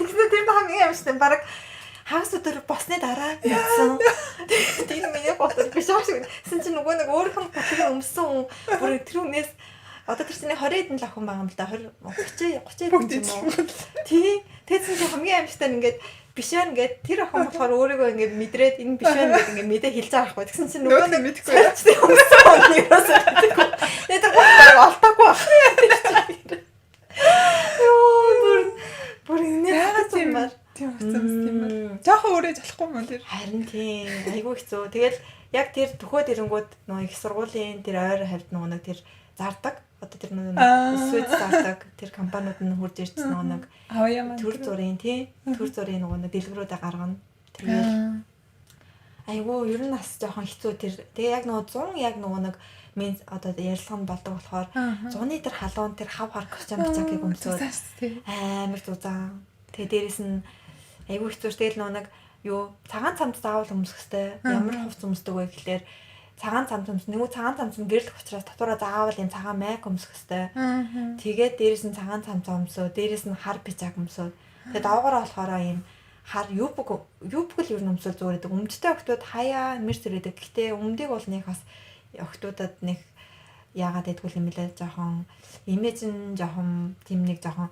Тэгсэн тэр хамгийн амжтай бараг хагас өдөр босны дараа мэдсэн. Тэр миний гутал биш аа шиг. Тэгсэн чинь нөгөө нэг өөрийнх нь гутлыг өмсөн хүн бүр тэр хүнээс одоо тэр чинь 20 хэдэн л охин байгаа юм л да. 20 30 30 хэдэн юм уу. Тий. Тэгсэн чинь хамгийн амжтай нь ингээд биш байна гэд тэр охин болохоор өөрийгөө ингээд мэдрээд энэ биш байна гэд ингээд мэдээ хэлж байгаа байхгүй. Тэгсэн чинь нөгөө нэг мэдэхгүй. Өмсөн хүн ерөөсөө мэдэхгүй. Тэгээд тэр гутал олтоогүй байх. Йоо бүр энэ яагаад юм бэ? Тийм хувцас юм байна. Жохон өрөөж болохгүй юм тэр. Харин тийм айгүй хэцүү. Тэгэл яг тэр төхөөд ирэнгүүд нөгөө их сургуулийн тэр ойр хавьд нөгөө нэг тэр зардаг. Одоо тэр нөгөө сүд зардаг тэр компаниуд нь хурж ирж нөгөө нэг төр зүрийн тий төр зүрийн нөгөө нэг дэлгэрүүдээ гаргана. Тэгэл айгүй ер нь бас жоохон хэцүү тэр. Тэгээ яг нөгөө 100 яг нөгөө нэг минь одоо ярилцлага нь болдог болохоор зуны тэр халуун тэр хав хар костюм пижакыг өмсөөд амар зузаан. Тэгээ дээрэс нь айгүй хэцүү. Тэгэл нөгөө нэг юу цагаан цамц заавал өмсөх хэвээр ямар хувцас өмсдөг вэ гэхлээр цагаан цамц өмс. Нөгөө цагаан цамц нь гэрлэх учраас татвараа заавал юм цагаан майк өмсөх хэвээр. Тэгээд дээрэс нь цагаан цамц өмсөө, дээрэс нь хар пижак өмсөө. Тэгээд доогоороо болохоор юм хар юбг л ер нь өмсөөл зүгээр гэдэг. Өмдтэй охтууд хаяа мэр зэрэдэг. Гэхдээ өмдийг бол нэг бас охтуудад нэг яагаад байдгүй юм бэлээ жоохон имиж нь жоохон тийм нэг жоохон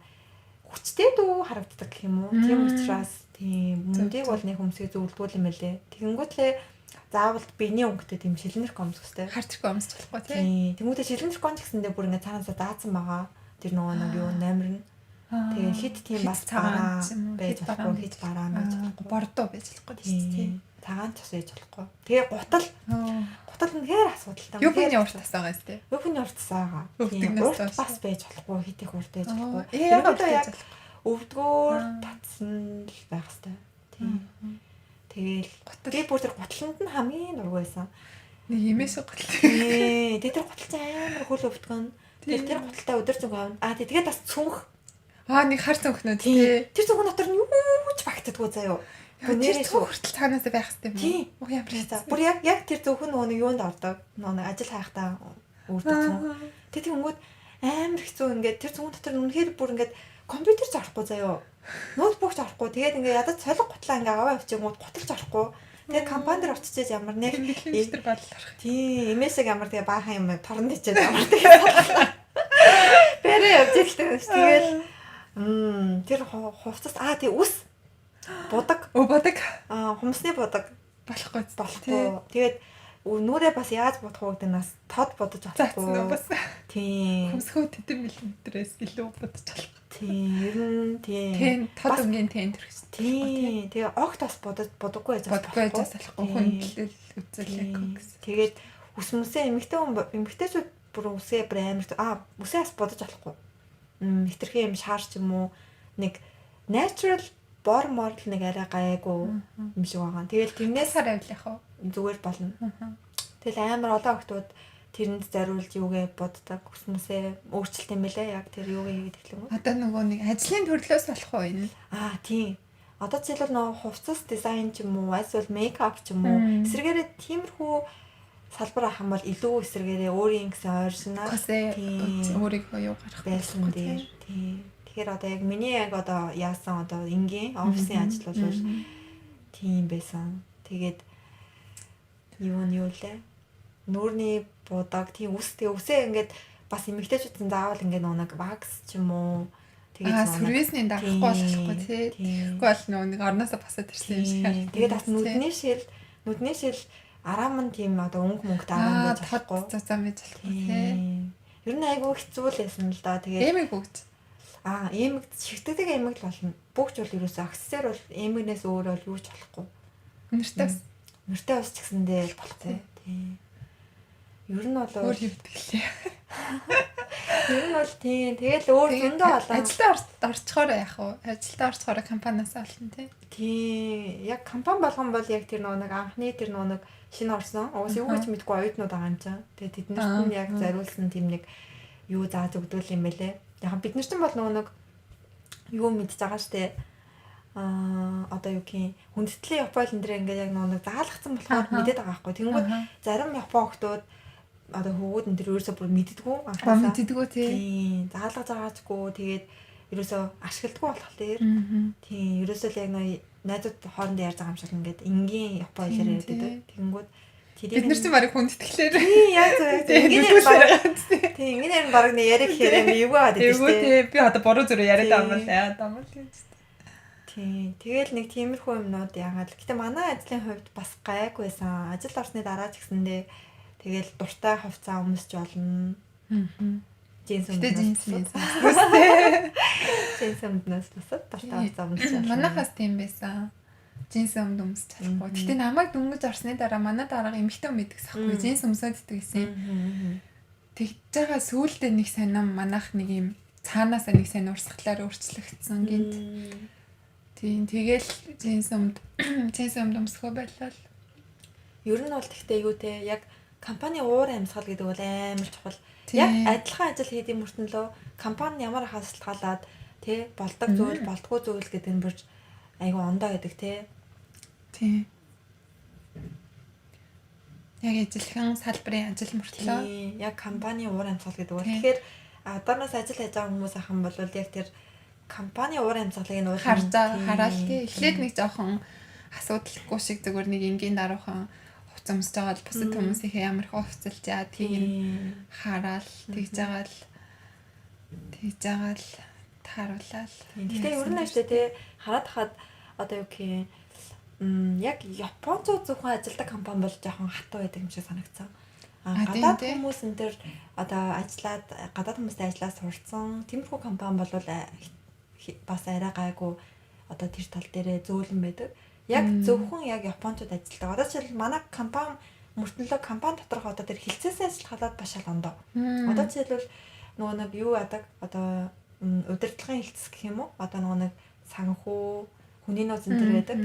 хүчтэй дүү харагддаг гэх юм уу. Тийм учраас тийм өмдийг бол нэг өмсгий зөвлөдгөө юм бэлээ. Тэгэнгүүтлээ заавал биений өнгөтэй тийм шилнэрх өмсөх хэрэгтэй. Хар тэрхүү өмсч болохгүй тий. Тэнгүүтээ шилнэрх ч гэсэндээ бүр ингээ цаанаасаа даацсан байгаа. Тэр нөгөө нэг юу номер нь. Тэгээ хит тийм бас цагаан байж болохгүй, хит бараан байж болохгүй. Бордоо байж болохгүй тий. Цагаан ч бас байж болохгүй. Тэгээ гутал. Гутал үнэхээр асуудалтай. Юбкны урт тас байгаа юм тий. Юбкны урт тас байгаа. Тийм урт бас байж болохгүй, хит их урт байж болохгүй. Яг яг өвдгөөр татсан л байх хэрэгтэй. Тийм. Тэгэл би бүр тэр гутланд нь хамгийн дургүй байсан. Нэг имээс гутал. Тий, тэр гутал чинь амар хөл өвдгөн. Тэр гуталтай өдөр зөнгө авна. Аа тэгээд бас цүнх. Аа нэг хар цүнхнүүд тий. Тэр цүнх дотор нь юу ч багтдаггүй заяо. Тэр цүнх хүртэл цаанаасаа байх хэрэгтэй юм уу? Оо ямар хэцүү. Бүр яг тэр цүнх нөгөө нэг юунд ордог. Нөгөө нэг ажил хайхдаа үрдэг цүнх. Тэр тэнгүүд амар хэцүү ингээд тэр цүнх дотор үнэхээр бүр ингээд компьютер ч орохгүй заяо. Ноутбук ч орохгүй. Тэгээд ингээ ядаж солих гутлаа ингээ аваа явчихгууд гуталч орохгүй. Тэгээд компани дээр очиж ямар нэг тэмдэглэмжтэр бодол орох. Тийм, эмээсэг ямар тэгээ баахан юм торон дэчээд ямар тэгээ. Бэрэ явж илтэй. Тэгэл тэр хувцас аа тий үс будаг. Өө будаг. Аа хумсны будаг болохгүй. Тэгээд нүрээ бас яаж будах уу гэдэг нь бас тод будаж болохгүй. Тийм. Хөмсгөө тэдэн миллиметрээс илүү будаж болох. Тийм, ер нь тийм. Тийм, тод өнгийн тэн төрх. Тийм. Тэгээ огт бас бодож бодоггүй байж болохгүй байж болохгүй хүндлэл үзүүлээгүй гэсэн. Тэгээд үс мүсээ эмэгтэй хүн эмэгтэйчүүд бүр үсээ бүр амар үсээ бас бодож болохгүй. Хитрхи юм шаар ч юм уу нэг natural бор морл нэг арай гайгүй юм шиг байгаа. Тэгэл тэрнээс авлах уу? Зүгээр болно. Тэгэл амар олон охтууд тэрэнд зориулж юугээ боддог, үснээсээ өөрчлөлт юм бэлээ. Яг тэр юугээ хийгээд эхлэн үү? Одоо нөгөө нэг ажлын төрлөөс болох уу энэ? Аа тийм. Одоо жишээлбэл нөгөө хувцас дизайн ч юм уу, эсвэл мейкап ч юм уу, эсрэгээрээ тиймэрхүү салбар авах юм бол илүү эсрэгээрээ өөрийн гэсэн оригинал өөрийгөө юу гаргах байсан дээр. Тийм. Тэгэхээр одоо яг миний яг одоо яасан одоо энгийн офисын ажил бол тийм байсан. Тэгээд юу нь юу лээ? Нүүрний будаг тийм үс тэгээ үсээ ингээд бас эмэгтэйчүүд нь заавал ингээд нөгөө нэг вакс ч юм уу тэгээд сервисний дарахгүй болохгүй тий. Тэгэхгүй бол нөгөө нэг орноосоо босоод ирсэн юм шиг харагдав. Тэгээд бас нүдний шил араам нь тийм одоо өнгө мөнгөтэй араам байж болохгүй. Цацаа байж болохгүй тий. Ер нь айгүй хэцүү л байсан л да. Тэгээд эмэг бүгд. Эмэг шигтгэдэг эмэг л болно. Бүгч бол ерөөсөө аксессуар бол эмэгнээс өөр бол юу ч болохгүй. Нэртэй ус. Нэртэй ус ч гэсэндээ болохгүй. Тий. Ер нь бол өөр хэвдэг лээ. Ер нь бол тийм. Тэгэл өөр зөндөө олон. Ажилдаа орчхоор яах вэ? Ажилдаа орчхоор компаниас олно тий. Тийм. Яг компани болгон бол яг тэр нөгөө нэг анхны тэр нөгөө нэг шинэ орсон. Угаас юу гэж мэдгүй оюутнууд байгаа юм чинь. Тэгээ тэднэрт нь яг зориулсан тийм нэг юу зааж өгдөг юм бэлээ. Яг бид нар чинь бол нөгөө нэг юу мэдж байгаа штэ. Одоо юу гин хүндэтгэлийн Япон энэ дэр ингээд яг нөгөө нэг заалгацсан болохоор мэдээд байгаа байхгүй. Тэнгүүд зарим Япон охтууд одоо хөвгүүд энэ төр ерөөсөө бүр мэддэггүй анхаасаа мэддэггүй тий. Заалгаж байгаачгүй тэгээд ерөөсөө ашигладаггүй болохоор тийм ерөөсөө л яг нэг найзууд хоорондоо ярьж байгаа юм шиг ингээд энгийн Япон хэлээр ярьдаг. Тэгэнгүүт тэрийг бид нар чинь барыг хүндэтгэлээр тийм яг зөв энгийн бараг тийм энгийн бараг нэг яриа гэхээр юм эвгүй байгаа гэдэг чинь тий би одоо буруу зүрээ яриад байгаа юм бол яа даа юм л гэж. Тийм. Тэгэл нэг тиймэрхүү юмнууд яагаад. Гэтэ манай ажлын хувьд бас гайгүй байсан. Ажил орсны дараа ч гэсэндээ тэгэл дуртай хувцас өмсч болно. Джинс өмснөөс. Джинс өмснөөс бусад дуртай хувцас өмсч болно. Манайхаас тийм байсан. Джинс өмд өмсч чадахгүй. Гэтэ намайг дөнгөж орсны дараа манай дараагаа эмэгтэй хүн мэддэг сахгүй. Джинс өмсөд иддэг гэсэн. Тэгж байгаа сүүлдээ нэг сонин манайх нэг юм цаанаасаа нэг сайн урсгалаар өөрчлөгдсөн гинт. Тийм тэгэл джинс өмд өмсгөө байлаа. Ер нь бол тэгтээ юу те яг компани уур амьсгал гэдэг бол амар чухал. Яг адилхан ажил хийдэг мөртөнлөө компани ямар хасалгаалаад тий болдог зүйл болдгоо зүйл гэдэг нь бүр айгүй ондоо гэдэг тий. Тийм. Яг ижилхэн салбарын ажил мөртлөө. Яг компани уур амьсгал гэдэг бол тэгэхээр одооноос ажил хийж байгаа хүмүүс ахын бол яг тэр компани уур амьсгалыг нь харж хараал тий. Эхлээд нэг жоохон асуудалгүй шиг зүгээр нэг энгийн даруухан хувцас өмсөж байгаа бол бусад хүмүүсийнхээ ямар их хувцалж яадгийг нь хараал тэгж байгаа л тааруулаад. Гэтэ ер нь ажлаа тий хараад хахад одоо юу гэх юм яг Японцууд зөвхөн ажилдаг компани бол жоохон хатуу байдаг юм шиг санагдсан. Гадаад хүмүүс энэ төр одоо ажиллаад гадаад хүмүүстэй ажиллаад сурцсан тиймэрхүү компани бол бас арай гайгүй одоо тэр тал дээрээ зөөлөн байдаг. Яг зөвхөн яг Япончууд ажилладаг. Одоо жишээл манай компани мөртөнлөө компани доторх одоо тэр хилцээсээ ажиллахалаад бас шал ондоо. Одоо жишээлбэл нөгөө нэг юу яадаг одоо удирдлагын хилцс гэх юм уу? Одоо нөгөө нэг санхүү хүний нууц энэ төр байдаг.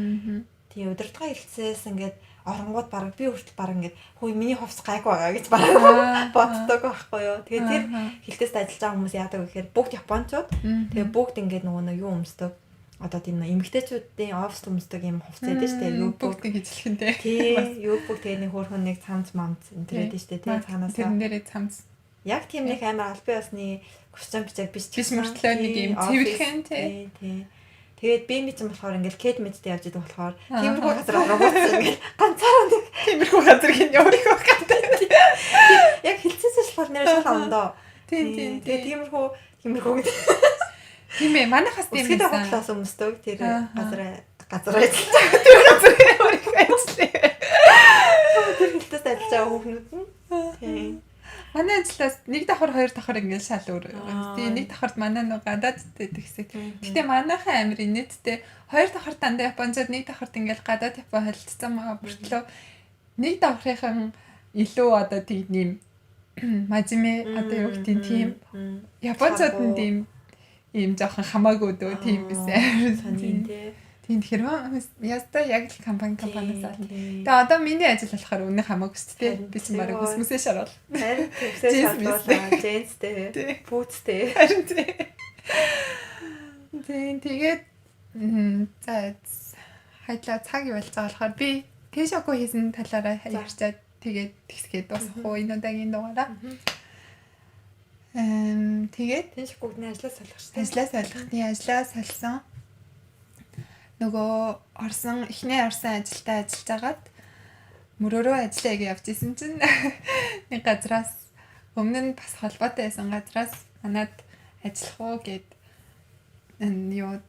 Тийм удирдлагын хилцээс ингээд оронгууд бараг би хүртэл бараг ингээд хөөе миний хувцас гайгүй байгаа гэж бараг боддог байхгүй юу. Тэгээд тэр хилтээс ажиллаж байгаа хүмүүс яадаг вэ гэхээр бүгд японочууд тэгээд бүгд ингээд нөгөө нэг юу өмсдөг. Одоо тийм эмэгтэйчүүдийн офис өмсдөг юм хувцас байдаг шүү дээ. Юу бүгд нэг ижилхэн дээ. Тийм юу бүгд тэгээд нэг хөөрхөн нэг цамц мамц энэ төр байдаг шүү дээ. Тийм цаанаасаа тэрэн дээрээ цамц. Яг тийм нэг амар албан ёсны костюм бичиг биш биш мөртлөө нэг юм цэвэрхэн тий. Тийм. Тэгээд би мэт юм болохоор ингээл кэд мэдтэй явж идэг болохоор тиймэрхүү газар оронгууд ингээл ганцаараа нэг тиймэрхүү газар гин өөрийнхөө гадаа. Яг хилцээсээ болохоор нэр шал ондоо. Тийм тийм. Тэгээд тиймэрхүү гэдэг. Тийм ээ. Манайхаас тийм байсан. Өсгөд хотлоос өмсдөг тэр газар ажиллаж байгаа. Тэр газар өөрийнхөө ажиллаа. Тэр хилтээс ажиллаж байгаа хүүхнүүд нь. Тийм. Манай ажлаас нэг давхар хоёр давхар ингээд шал өөр. Тийм нэг давхарт манай нэг гадаад гэдэг хэсэг. Гэтэ манайхан амир инээдтэй хоёр давхар дандаа японочууд нэг давхарт ингээд гадаад япон холилдсон байгаа мөртлөө нэг давхрынхан илүү одоо тийм юм мажиме одоо юу гэдэг тийм японочууд нь тийм ийм жоохон хамаагүй дөө тийм байсан. Тийм тий. Тийм тэгэхээр яста яг л компаниас олно. Тэгээ одоо миний ажил болохоор үнэ хамаагүй шүү дээ. Би чинь бараг үсмэсээ шарвал. Харин төвсөө шарвал, джинстэй, пүүцтэй. Харин тий. Тийм тэгээд за хайдлаа цаг явуулж байгаа болохоор би тэшоко хийсэн талаараа ярьчаад тэгээд тэгсгээд дуусах уу энэ удаагийн дугаараа. Тэгээд тэшоког нь ажлаа солих шүү дээ. Ажлаа солих. Тийм ажлаа солисон. Нөгөө орсон эхний орсон ажилдаа ажиллаж агаад мөрөөрөө ажиллая гэж явж исэн чинь нэг газраас өмнө нь бас холбоотой байсан газраас манад ажиллах уу гэд юу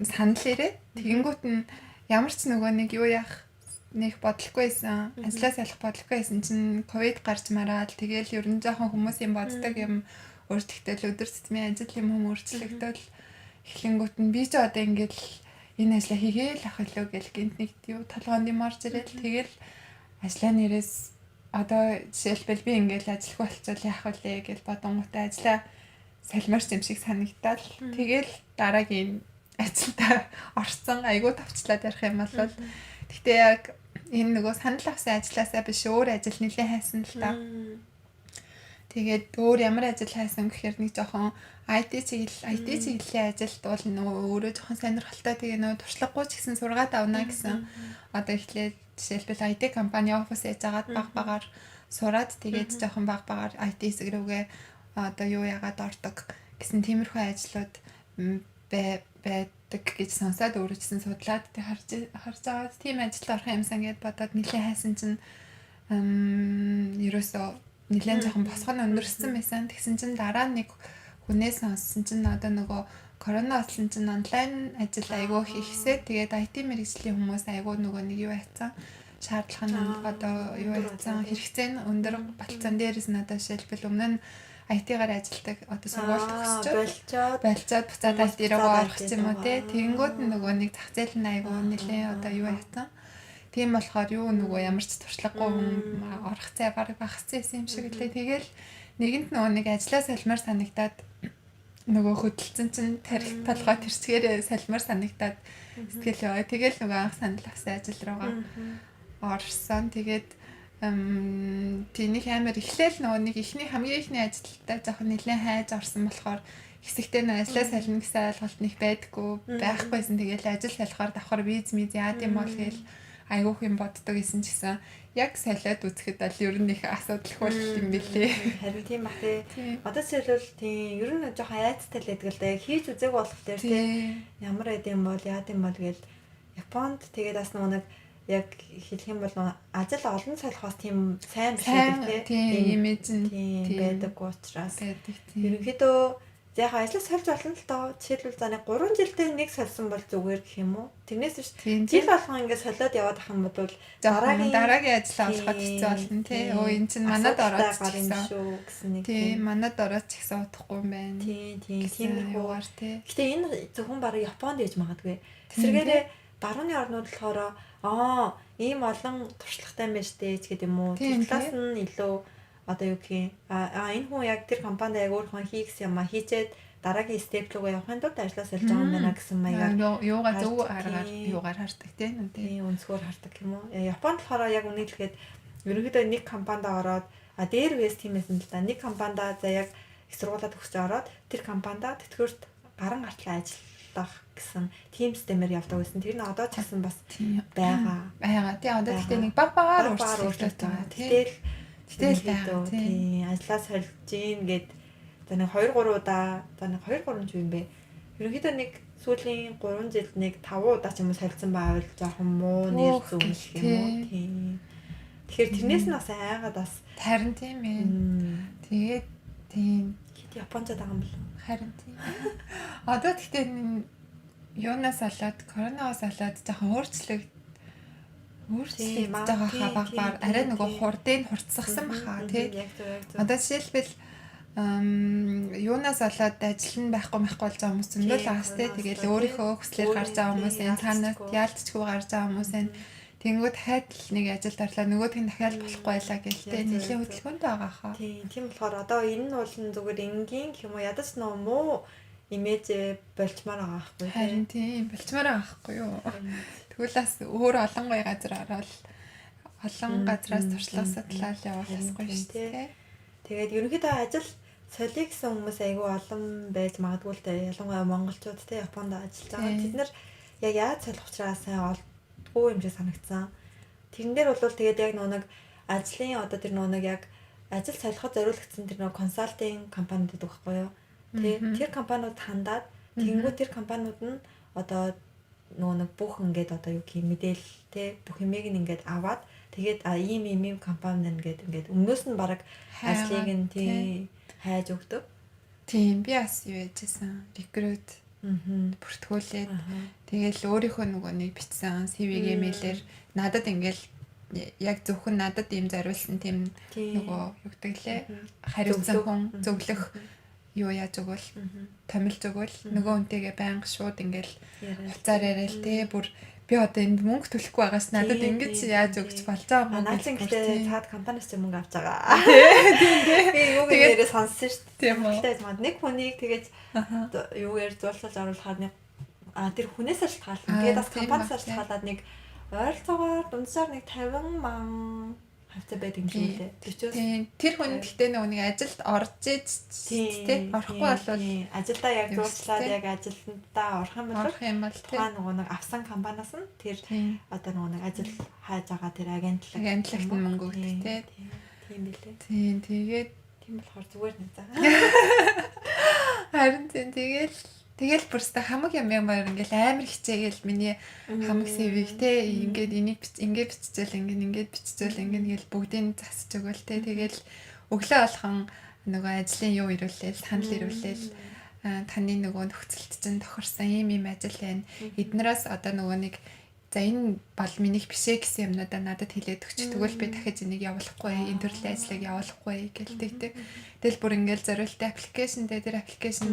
санал ирээд тэгэнгүүт нь ямар ч нөгөө нэг юу яах нэг бодлохгүй байсан. Ажлаа солих бодлохгүй байсан чинь ковид гарч мараал тэгэл ер нь жоохон хүмүүсийн боддог юм өөрчлөгдөөл өдөр тутмын ажил юм хүм өөрчлөгдөөл эхлэнгүүт нь би ч одоо ингээд энэ ажлаа хийгээл ах илүү гэл гинт нэг юу толгоонд юм орж ирэл тэгэл ажлаа нэрээс одоо жишээлбэл би ингээл ажиллахгүй болчихвол яах вэ гэж бодонгуудаа ажлаа салмаар юм шиг санагдал тэгэл дараагийн ажилдаа орсон айгуу тавчлаад ярих юм бол гэхдээ яг энэ нөгөө санал авсан ажлаасаа биш өөр ажил нэлээд хайсан л та. Тэгээд өөр ямар ажил хайсан гэхээр нэг жоохон IT чиглэлийн ажилд бол нөгөө өөрөө жоохон сонирхолтой тэгээ нөгөө туршлагагүй ч гэсэн сургаад авна гэсэн. Одоо эхлээд жишээлбэл IT компани офис яаж агаад баг багаар сураад тэгээд жоохон баг багаар IT хэсэг рүүгээ одоо юу яагаад ордог гэсэн тиймэрхүү ажлууд байдаг гэж сонсоод өөрөө ч гэсэн судлаад тэг харж агаад тийм ажилд орох юмсан гэд бодоод нэлээд хайсан чинь ерөөсөө нэлээд жоохон босгон өндөрсөн байсан. Тэгсэн чинь дараа нэг хүнээс сонссон чинь одоо нөгөө корона болсон чинь онлайн ажил айгүй их ихсээ. Тэгээд IT мэргэжлийн хүмүүс айгүй нөгөө нэг юу хайцсан шаардлага нь одоо юу хайцсан хэрэгцээ нь өндөр болцсон. Дээрээс нь одоо жишээлбэл өмнө нь IT-гаар ажилладаг одоо сургууль төгсчөөд болцоод буцаад IT руу орох ч юм уу те. Тэгэнгүүт нь нөгөө нэг зах зээл нь айгүй нэлээд одоо юу хайцсан. Тийм болохоор юу нөгөө ямар ч туршлагагүй хүн орох зай бараг багассан юм шиг лээ. Тэгэл нэгэнт нөгөө нэг ажлаа салмаар санагдаад нөгөө хөдөлсөн чинь тарих толгой тэрчгээрээ салмаар санагдаад сэтгэл яваа. Тэгэл нөгөө анх санал авсан ажил руугаа орсон. Тэгээд тийм амар эхлээл нөгөө нэг эхний хамгийн эхний ажилдаа жоохон нэлээд хайж орсон болохоор хэсэгтээ нөө ажлаа сална гэсэн ойлголт нэг байдаггүй байхгүйсэн. Тэгэл ажил салахаар давхар виз миз яад юм бол гээл айгүйх юм боддог гэсэн ч гэсэн яг солиод үзэхэд бол ер нь их асуудалгүй юм билээ. Харин тийм бах тий. Одоо жишээлбэл тийм ер нь жоохон айцтай л байдаг л да. Яг хийж үзег болох дээр тий. Ямар байд юм бол яад юм бол гээл Японд тэгээд бас нөгөө нэг яг хэлэх юм бол ажил олон солих бас тийм сайн биш гэдэг тий. Имиж нь тийм байдаггүй учраас ерөнхийдөө яг ажлаа сольж болно л доо. Жишээлбэл за нэг 3 жилдээ нэг сольсон бол зүгээр гэх юм уу? Тэрнээс биш жил болгон ингээд солиод яваад ах юм бол дараагийн ажлаа олоход хэцүү болно тий. Өө эн чинь манад ороод ч гэсэн нэг тий манад ороод ч гэсэн удахгүй юм байна. Тий, тий, тиймэрхүүгээр тий. Гэтэ энэ зөвхөн бараг Японд яж магадгүй. Тэсэргээрээ барууны орнууд болохоор ийм олон туршлагатай юм байна штэ ч гэдэг юм уу. Тэр талаас нь илүү одоо юу гэх юм энэ хүн яг тэр компанид яг өөр хүн хийгс юм а хийчээд дараагийн степ рүүгээ явахын тулд ажлаа сольж байгаа юм байна гэсэн маягаар юугаа зөв аргаар юугаар хардаг тийм тийм өнцгөр хардаг юм уу. Японд болохоор яг үнийг хэлэхэд ерөнхийдөө нэг компанид ороод дээр үес тийм байсан л да. Нэг компанид за яг их сургуулаа төгсөж ороод тэр компанид тэтгэврт гаран гартлаа ажиллах гэсэн тийм системээр явдаг байсан. Тэр нь одоо ч гэсэн бас байгаа. Байгаа. Тийм одоо гэхдээ нэг баг багаар өөрчлөгдөж байгаа. Тэгэл байгаа тийм ажлаа сольж гин гэд за нэг 2 3 удаа за нэг 2 3 ч юм бэ. Ерөнхийдөө нэг сүүлийн 3 жилд нэг 5 удаа ч юм уу солилцсон байвал жоохон муу нэр зүмлэх юм уу тийм. Тэгэхээр тэрнээс нь бас айгаад бас харин тийм ээ. Тэгээд тийм хэд японочод байгаа юм бэл. Харин тийм. Одоо тэгтээ юунаас болоод коронавигоос болоод жоохон Өөрчлөгдөж байгаа хаа баг баг арай нөгөө хурдыг хурцсагсан баха тий. Одоо жишээлбэл юунаас болоод ажил нь байхгүй махгүй болж байгаа хүмүүс зөндөл байгаас тий. Тэгэл өөрийнхөө хүслээр гарч байгаа хүмүүс энэ цаанаас яалтчгүй гарч байгаа хүмүүс энэ тэнгүүд хайд л нэг ажилд орлоо нөгөөх нь дахиад болохгүй байлаа гэл тий. Нэлийн хөдөлгөөнтэй байгаа хаа. Тийм болохоор одоо энэ нь бол зүгээр энгийн гэх юм уу ядаж нөө муу имиж болчмаар байгаа байхгүй тий. Харин тийм болчмаар байгаа байхгүй юу. Тэгвэл бас өөр олон гоё газар ороод олон газраас туршлага судлаад явах ёсгүй шүү дээ. Тэгээд ерөнхийдөө ажил солиё гэсэн хүмүүс айгүй олон байж магадгүй л дээ. Ялангуяа монголчууд те Японд ажиллаж байгаа. Тэд нар яг яаж солих учраа сайн олдгүй юм шиг санагдсан. Тэрэн дээр бол тэгээд яг нөгөө нэг ажлын одоо тэр нөгөө нэг яг ажил солиход зориулагдсан тэр нөгөө консалтинг компаниуд гэдэг байхгүй юу? Тэ тэр компаниуд хандаад тэгэнгүүт тэр компаниуд нь одоо нөгөө нэг бүх ингээд одоо юу гэх юм мэдээлэл те бүх юмыг нь ингээд аваад тэгээд ийм ийм ийм компани ингээд ингээд өмнөөс нь баг ажлыг нь тий хайж өгдөг. Тийм би бас юу яжсэн рекрут бүртгүүлээд тэгэл өөрийнхөө нөгөө нэг бичсэн CV-гээ мэйлэр надад ингээл яг зөвхөн надад ийм зориулсан тийм нөгөө юу гэдэг лээ хариуцсан хүн зөвлөх юу яаж өгвөл томилж өгвөл нөгөө хүнтэйгээ байнга шууд ингээл хуцаар яриал те бүр би одоо энд мөнгө төлөхгүй байгаас надад ингэж яаж өгч болж байгаа юм бэ? Наад чинь гэхдээ цаад компаниас ч мөнгө авч байгаа. Тийм тийм. Би юуг нэрээ сонссон шүү дээ. Тийм үү. Нэг хүнийг тэгэж юугаар зуулсаж оруулахаар нэг тэр хүнээс шалтгаална. Тэгээд бас компаниас шалтгаалаад нэг ойролцоогоор дунджаар нэг 50 мянга хавцаа байдаг юм шиг үлээ. 40-оос. Тийм. Тэр хүн гэхдээ нөгөө нэг ажилд орж иж тий орохгүй бол ажилдаа яг зуучлаад яг ажилдаа орох юм бол тухайн нөгөө нэг авсан компаниас нь тэр одоо нөгөө нэг ажил хайж байгаа тэр агентлаг агентлагт нь мөнгө өгдөг тий. Тийм билээ. Тийм тэгээд тийм болохоор зүгээр нэг заа. Харин тийм тэгэл бүрстэ хамаг юм ямар ингээл амар хичээгээл миний хамаг CV-г те ингээд энийг ингээд биччихэл ингээд ингээд биччихэл ингээд ингээл бүгдийг засаж өгөөл те тэгэл өглөө болгон нөгөө ажлын юу ирүүлээл санал ирүүлээл таны нөгөө нөхцөлт чинь тохирсон ийм ийм ажил байна. Эднээс одоо нөгөө нэг за энэ бол минийх биш ээ гэсэн юмнуудаа надад хэлээд өгч тэгвэл би дахиж энийг явуулахгүй энэ төрлийн ажлыг явуулахгүй гэлдэг те. Тэгэл бүр ингээл зориултын аппликейшн те тэр аппликейшн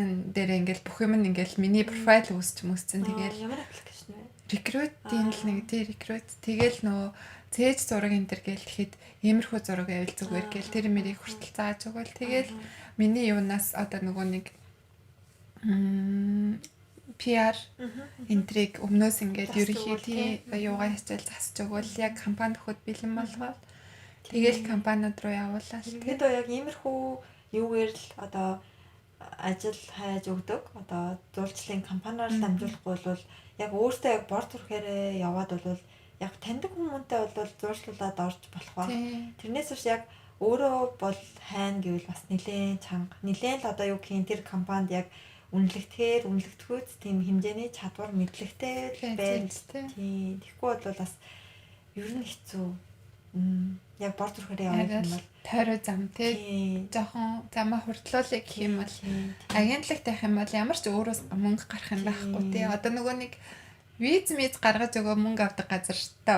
дээр ингээл бүх юм ингээл миний профайл үүсч мөсцэн тэгэл ямар аппликейшн вэ? Рекрутийн л нэг тий рекрут тэгэл нөө цээж зураг энэ төр гээл тэгэхэд иймэрхүү зураг байвал зүгээр гээл тэр мэрийг хүртэл зааж өгөөл тэгэл миний юунаас одоо нөгөө нэг PR энтриг өмнөөс ингээд ерөнхий тий юугаа хичээл засч өгөөл яг компани төхөд бэлэн болгоод тэгэл компаниуд руу явуулаад тэгээд яг иймэрхүү юугээр л одоо ажил хайж өгдөг. Одоо зуулчлалын компаниар л дамжуулахгүй бол яг өөртөө яг бор төрхөөрөө яваад бол яг таньдаг хүмүүнтэй бол зуршлуулад орж болох ба. Тэрнээс биш яг өөрөө бол хайна гэвэл бас нэлээд чанга. Нэлээд л одоо юу гэх юм тэр компанид яг үнэлэгдэхээр үнэлэгдэхүйц тийм хэмжээний чадвар мэдлэгтэй байж тийм. Тэгэхгүй бол бас ер нь хэцүү. Яг бор төрхөөрөө явах юм бол тойроо зам тий жоохон замаа хурдлуулъя гэх юм бол агентлагт явах юм бол ямар ч өөрөөс мөнгө гарах юм байхгүй тий одоо нөгөө нэг виз миз гаргаж өгөө мөнгө авдаг газартай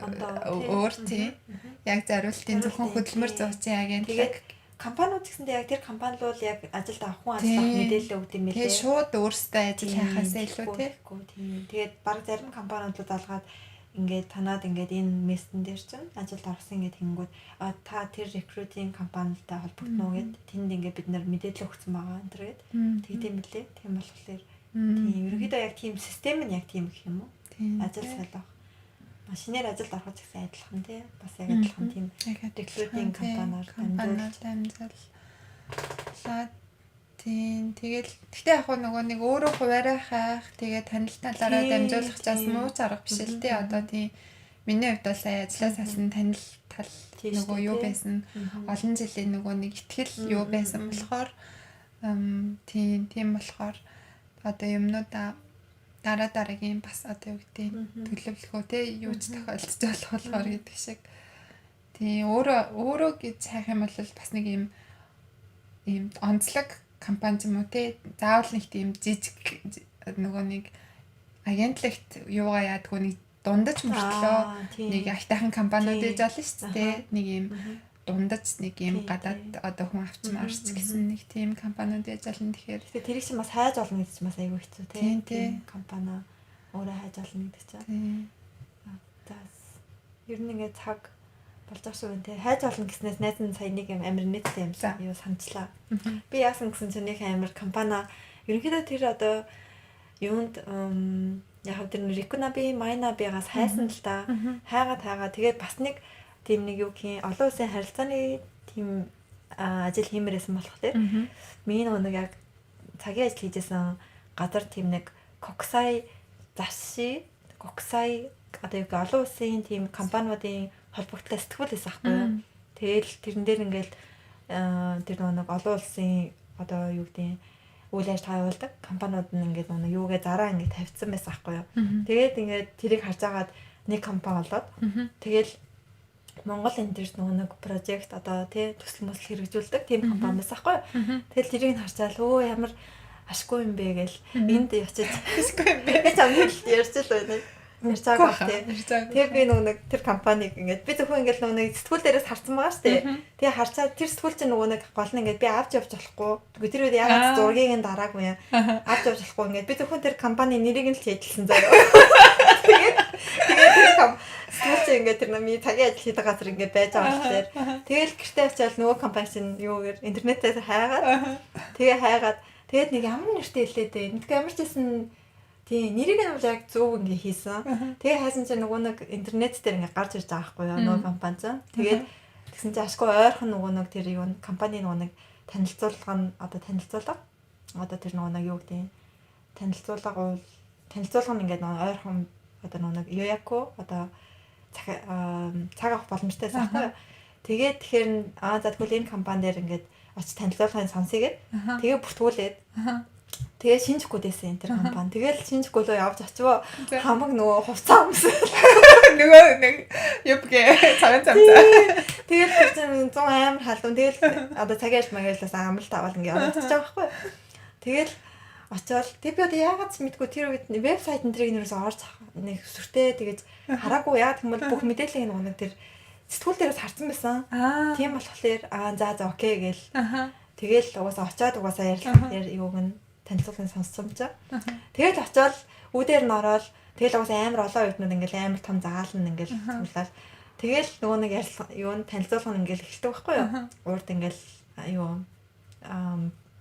бол өөр тий яг зориултын зөвхөн хөдөлмөр зуучин агентлаг компаниуд гэсэндээ яг тэр компани бол яг ажилд авах хүн ажил авах мэдээлэл өгд юм билээ. Тэгээ шууд өөрсдөө ажил хайхаасаа илүү тий. Тэгээд баг зарим компаниуд залгаад ингээд танаад ингээд энэ мессен дээр чинь ажилд орсон ингээд тэгэнгүүт та тэр рекрутинг компанитай холбогдно уу гэд тэнд ингээд бид нар мэдээлэл өгсөн байгаа энэ төр гэд тэгдэм билээ. Тийм болохоор тийм ерөнхийдөө яг тийм систем нь яг тийм гэх юм уу? Ажил солих. Машинаар ажилд орох гэсэн адилхан тий. Бас яг адилхан тийм рекрутинг компаниар дамжуулаад тийм тэгэл гэхдээ яг нөгөө нэг өөрөө хуваарай хайх тэгээ танил талаараа дамжуулах чаас муу ч арга биш л тий одоо тийм миний хувьд бол сая ажлаас алсан танил тал нөгөө юу байсан олон жилийн нөгөө нэг ихтгэл юу байсан болохоор тийм болохоор одоо юмнуудаа дараа дараагийн бас одоо юу гэдэг төлөвлөгөө те юу ч тохиолдож болох болохоор гэдэг шиг тийм өөрөө гэж хайх юм бол бас нэг юм онцлог компани юм уу те заавал нэг тийм жижиг нөгөө нэг агентлагт юугаа яадгүй нэг Дундаж мөртлөө нэг аятайхан компаниуд ээж олно шүү дээ. Нэг юм дундаж нэг юм гадаад одоо хүн авчмаарч гэсэн нэг тийм компаниуд ээж олно. Тэгэхээр тэрийг чинь бас хайж олно гэдэг чинь бас айгүй хэцүү тийм компани өөрөө хайж олно гэдэг чинь. За ер нь ингээд цаг болж байгаа шүү тий. Хайж олно гэснээс найз нь сая нэг юм амар нийттэй юм юу санчлаа. Би яасан гэсэн чинь нэг амар компани ерөнхийдөө тэр одоо юунд яг тэр Рикунаби, Майнабигаас хайсан л да. Хайгаад хайгаа тэгээд бас нэг тийм нэг юу гэх юм олон улсын харилцааны тийм ажил хиймээрсэн болох тэр. Миний нэг яг цагийн ажил хийжсэн газар тийм нэг Коксай зарши, Коксай одоо юу гэх олон улсын тийм компаниудын холбогдлоо сэтгүүл байсан байхгүй юу. Тэгэл тэрэн дээр ингээл тэр нэг олон улсын одоо юу гэдэг үйл ажиллагаа явуулдаг компаниуд нь ингээд нэг юугээ зараа ингээд тавьсан байсан байхгүй юу. Тэгээд ингээд тэрийг харж агаад нэг компани болоод тэгэл Монгол энэ дэр нөгөө нэг прожект одоо тий төсөл мөсөл хэрэгжүүлдэг тийм компани байсан байхгүй юу. Тэгэл тэрийг нь харчаал өө ямар ашгүй юм бэ гэл энд очиж ашгүй юм бэ гэж амжилт ярьж л байна. Ярьцаагүй тий. Тэгээ би нөгөө нэг тэр компанийг ингээд би зөвхөн ингээд нөгөө нэг сэтгүүл дээрээс харсан байгаа шүү дээ. Тэгээ харчаад тэр сэтгүүл чинь нөгөө нэг гол нь ингээд би авч явж болохгүй. Тэгвэл тэр үед яагаад зургийг нь дараагүй юм. Авч явж болохгүй ингээд би зөвхөн тэр компани нэрийг нь л хэдэлсэн заяа. Тэгээд тэгээд тэр сэтгүүл чинь ингээд тэр миний цагийн ажил хийдэг газар ингээд байж байгаа болохоор тэгэл гэртээ очиад нөгөө компани чинь юугээр интернетээс хайгаад тэгээ хайгаад тэгээд нэг ямар нэртэй хэлээ дээ. Мэдгүй ямар ч байсан тийм нэрийг нь бол яг зөв ингээ хийсэн. Тэгээ хайсан чинь нөгөө нэг интернет дээр ингээ гарч ирж байгаа байхгүй юу нөгөө компани чинь. Тэгээд тэгсэн чинь ашгүй ойрхон нөгөө нэг тэр юу компани нөгөө нэг танилцуулга нь одоо танилцуулга одоо тэр нөгөө нэг юу гэдэг нь танилцуулга бол танилцуулга нь ингээ нөгөө ойрхон одоо нөгөө нэг Yoyaku одоо цаг авах боломжтой байсан байхгүй юу. Тэгээд тэгэхээр аа за тэгвэл энэ компани дээр ингээд очиж танилцуулгын сонсъё гэд. Тэгээ бүртгүүлээд Тэгээ Шинжикүүд байсан энэ тэр компани. Тэгэл Шинжикүү рүү явж очивоо хамаг нөгөө хувцас өмсөн. Нөгөө нэг юбгэ цагаан цамцаа. Тэгэл тэр чинь 100 амар халуун. Тэгэл одоо цагийн ажил магаалаас амралт аваад ингээ яваад очиж байгаа байхгүй. Тэгэл очиод тэг би одоо яагаад ч мэдгүй тэр үед вебсайт энэ тэрийг нэрээс орж нэг сүртэй тэгэж хараагүй. Яагаад гэвэл бүх мэдээллийг нөгөө нэг тэр сэтгүүл дээрээс харсан байсан. Тийм болохоор аа за за окей гээл. Тэгэл угаасаа очиод угаасаа ярил юуг нь танилцуулгын сонссон юм чи. Тэгэл очиод үүдээр нь ороод тэгэл угаасаа амар олон оюутнууд ингээл амар том заал нь ингээл цуглаад тэгэл нөгөө нэг ярилцлага юу н танилцуулга нь ингээл эхэлдэг байхгүй юу? Урд ингээл юу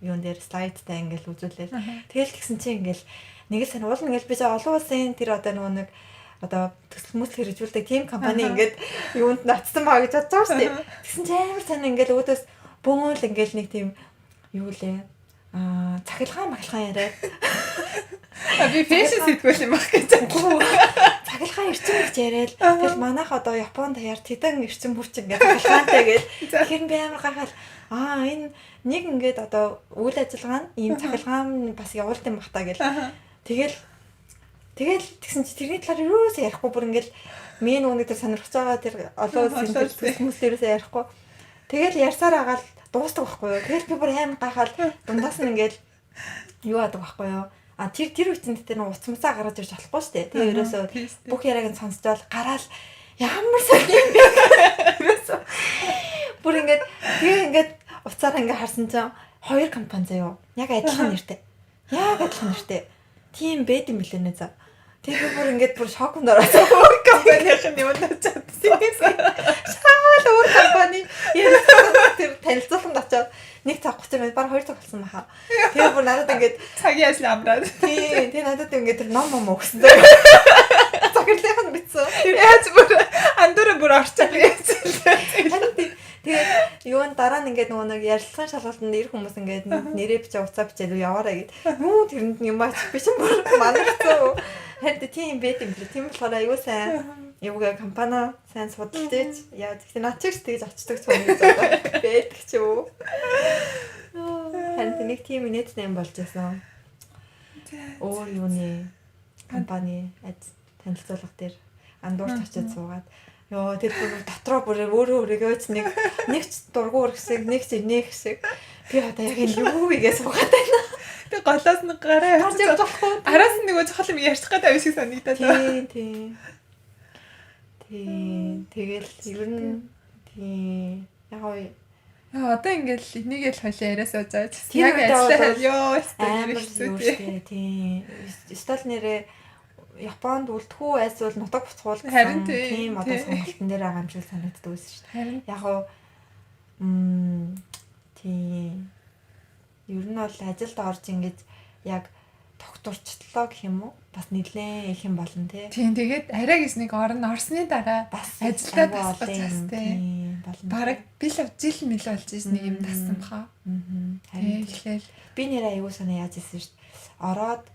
юун дээр слайдтай ингээл үзүүлээл. Тэгэл тэгсэн чинь ингээл нэг л сайн уулна ингээл би чи олон улсын тэр одоо нөгөө нэг одоо төсөл мөсөл хэрэгжүүлдэг тийм компани ингээд юунд ноцсон баа гэж бодож байгаа шүү дээ. Тэгсэн чинь амар сайн ингээл өөдөөс бөөн л ингээл нэг тийм юу лээ цахилгаан махилгаан яриад. Би фэшн сэтгүүл юм баг гэж бодлоо. Цахилгаан эрчим хүч яриад. Тэгэл манайх одоо Японд хаяар тэдэн эрчим хүч ингээд цахилгаантай гээд. Тэгэхээр би амар гайхал аа энэ нэг ингээд одоо үйл ажиллагаа нь ийм цахилгаан бас явуулт юм бах та гэл. Тэгэл тэгэл тэгсэн чи тэрний талаар юусоо ярихгүй бүр ингээд миний нөгөө нэг тэр сонирхож байгаа тэр олон улсын тэр төсөл ерөөсөө ярихгүй. Тэгэл ярьсаар агаал дуустдаг байхгүй юу. Тэгэл би бүр амар гайхаад дундаас нь ингээл юу яадаг байхгүй юу. А тэр тэр үеийн дээр нэг уц муцаа гаргаж ирж болохгүй шүү дээ. Тэгээ ерөөсөө бүх яриаг нь сонсчоол гараал ямар сонь юм бэ. Ерөөсөө бүр ингээд тэгээ ингээд уцаараа ингээд харсан чинь хоёр компани заяо. Яг адилхан нэртэй. Яг адилхан нэртэй. Тийм байд юм билээ нэ за. Тэгээ би бүр ингээд бүр шоконд ороод өөр компанийн юм очиад. Шаал өөр компани тэр танилцуулганд очиод 1 цаг 30 минут баг 2 цаг болсон баха. Тэгээ бүр надад ингээд цагийн ажил амраад. Тийм, тэгээ надад ингээд тэр ном ном өгсөн заяа. Захирлынх нь бичсэн. Тэр яаж бүр андуураа бүр орчоод гэсэн. Тэгээд юу н дараа нь ингээд нөгөө нэг ярилцлагын шалгалтанд ирэх хүмүүс ингээд нэрээ бичээ уцаа бичээд яваарай гэд. Юу тэрэнд юм баач би чинь бүр манарцсан. Харин тийм байт юм билээ. Тийм болохоор аюу сайн юугаа компани сайн судалж яа тэгтээ над чигч тэгж очдог ч юм гэж бодоо байдаг ч юм уу. Харин нэг тийм инээдтэй юм болж байсан. Өөр юуны компани танилцуулга дээр андуурч очиад суугаад ёо тэр бүр дотроо бүр өөрөө өөрийгөө ч нэг нэг ч дургу өргөсөг нэг ч инээх шиг би одоо яг энэ юу вэ гэж суугаад байна. Тэг голоос нь гараа явж болохгүй. Араас нь нөгөө чухал юм ярьчих гэдэг юм шиг санагдаад. Тийм тийм. Тийм. Тэгэл ер нь тийм яг одоо ингээл энийг л хойлоо яриа сууж байгаа. Яг ажиллаа ёо амар хэцүү тийм. Стол нэрээ Японд үлдэх үү эсвэл нутаг буцхуул гэсэн тийм одоо сонголтын дээр байгаа юм шиг санагддаг байсан шүү дээ. Яг уу тийм. Ер нь бол ажилд орж ингэж яг тогтворчлоо гэх юм уу? Бас нэлээд их юм болно тий. Тийм, тэгээд арай гэс нэг орон орсны дараа бас ажилдаа тасгаж бас тий. Болно. Бараг би л жил мэл болж ирсэн нэг юм тассан баха. Харин тэгэхээр би нэрээ аягүй санаа яаж ирсэн шүү дээ. Ороод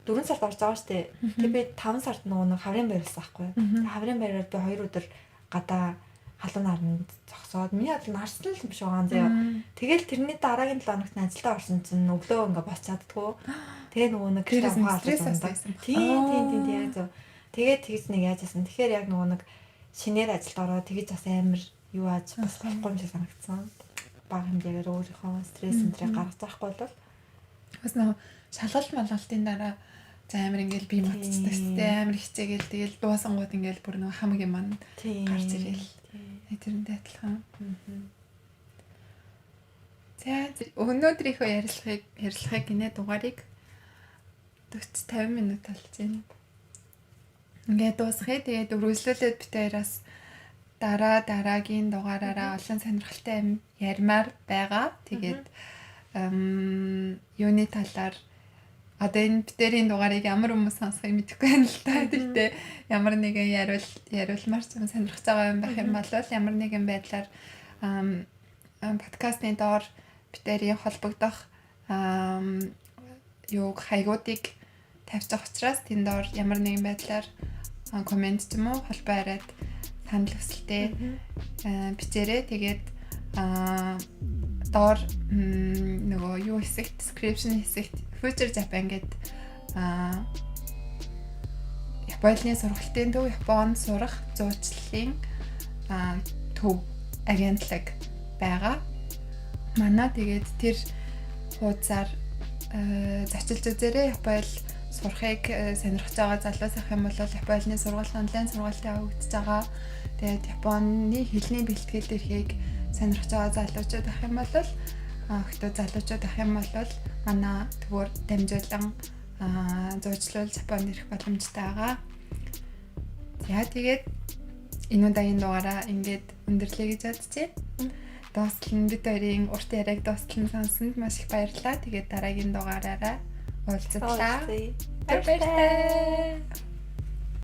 4 сард орж байгаа шүү дээ. Тэг би 5 сард нөгөө нэг хаврын байрлсан байхгүй. Хаврын байраар би 2 өдөр гадаа халуун наранд зогсоод миний бодлоо нарсан л юм шиг байгаа заяа. Тэгэл тэрний дараагийн 7 хоногт ажилдаа орсон чинь өглөө ингээ босч чаддгүй. Тэгээ нөгөө нэг гэртээ стресс байсан. Тийм тийм тийм яг зөв. Тэгээд тэгж нэг яаж яасан. Тэгэхээр яг нөгөө нэг шинээр ажилд ороод тэгж бас амар юу ааж бас болохгүй юм шиг санагдсан. Бага хэмжээгээр өөрийнхөө стресс энтрийг гаргаж авахгүй бол бас нөгөө шалгалт малгалтын дараа за амар ингээл бие матцдаг шүү дээ. Амар хичээгээл тэгэл дуусангууд ингээл бүр нөгөө хамаг юм маань гарч ирэл. Тэрнтэй адилхан. За өнөөдрийнхөө ярилцлагыг гинэ дугаарыг 40 50 минут болж байна. Ингээд дуусгая. Тэгээд үргэлжлүүлээд бид хоёроос дараагийн дугаараараа олон сонирхолтой юм ярмаар байгаа. Тэгээд юуны талаар одоо энэ битэрийн дугаарыг ямар хүмүүс сонсохыг мэдэхгүй байна л та. Гэхдээ ямар нэгэн яриулмаар ч юм сонирхож байгаа юм байх юм бол ямар нэгэн байдлаар подкастны доор битэрийн холбогдох юуг хаягуудыг тавьчих учраас тэн доор ямар нэгэн байдлаар комент ч юм уу холбоо яриад санал хүсэлтээ бичээрэй. Тэгээд доор нөгөө юу хэсэгт description хэсэгт Future Japan гэдэг Японы сургалтын төв, Японд сурах зуучлалын төв агентлаг байгаа. Манай тэгээд тэр хуудасаар зочилж үзээрэй. Японд сурахыг сонирхож байгаа залуус ах юм бол Японы сургалт, онлайн сургалт явагдаж байгаа. Тэгээд Японы хэлний бэлтгэл эрхийг сонирхож байгаа залуучууд ах юм бол охтууд залуучууд ах юм бол манай төвөөр дамжуулан зуучлал Японд ирэх боломжтой байгаа. За тэгээд энэ удаагийн дугаараа ингээд өндөрлөе гэж бодож байна. Дуустал нь бид хоёрын урт яриаг дуустал нь сонссонд маш их баярлалаа. Тэгээд дараагийн дугаараараа уулзлаа. Баярлалаа.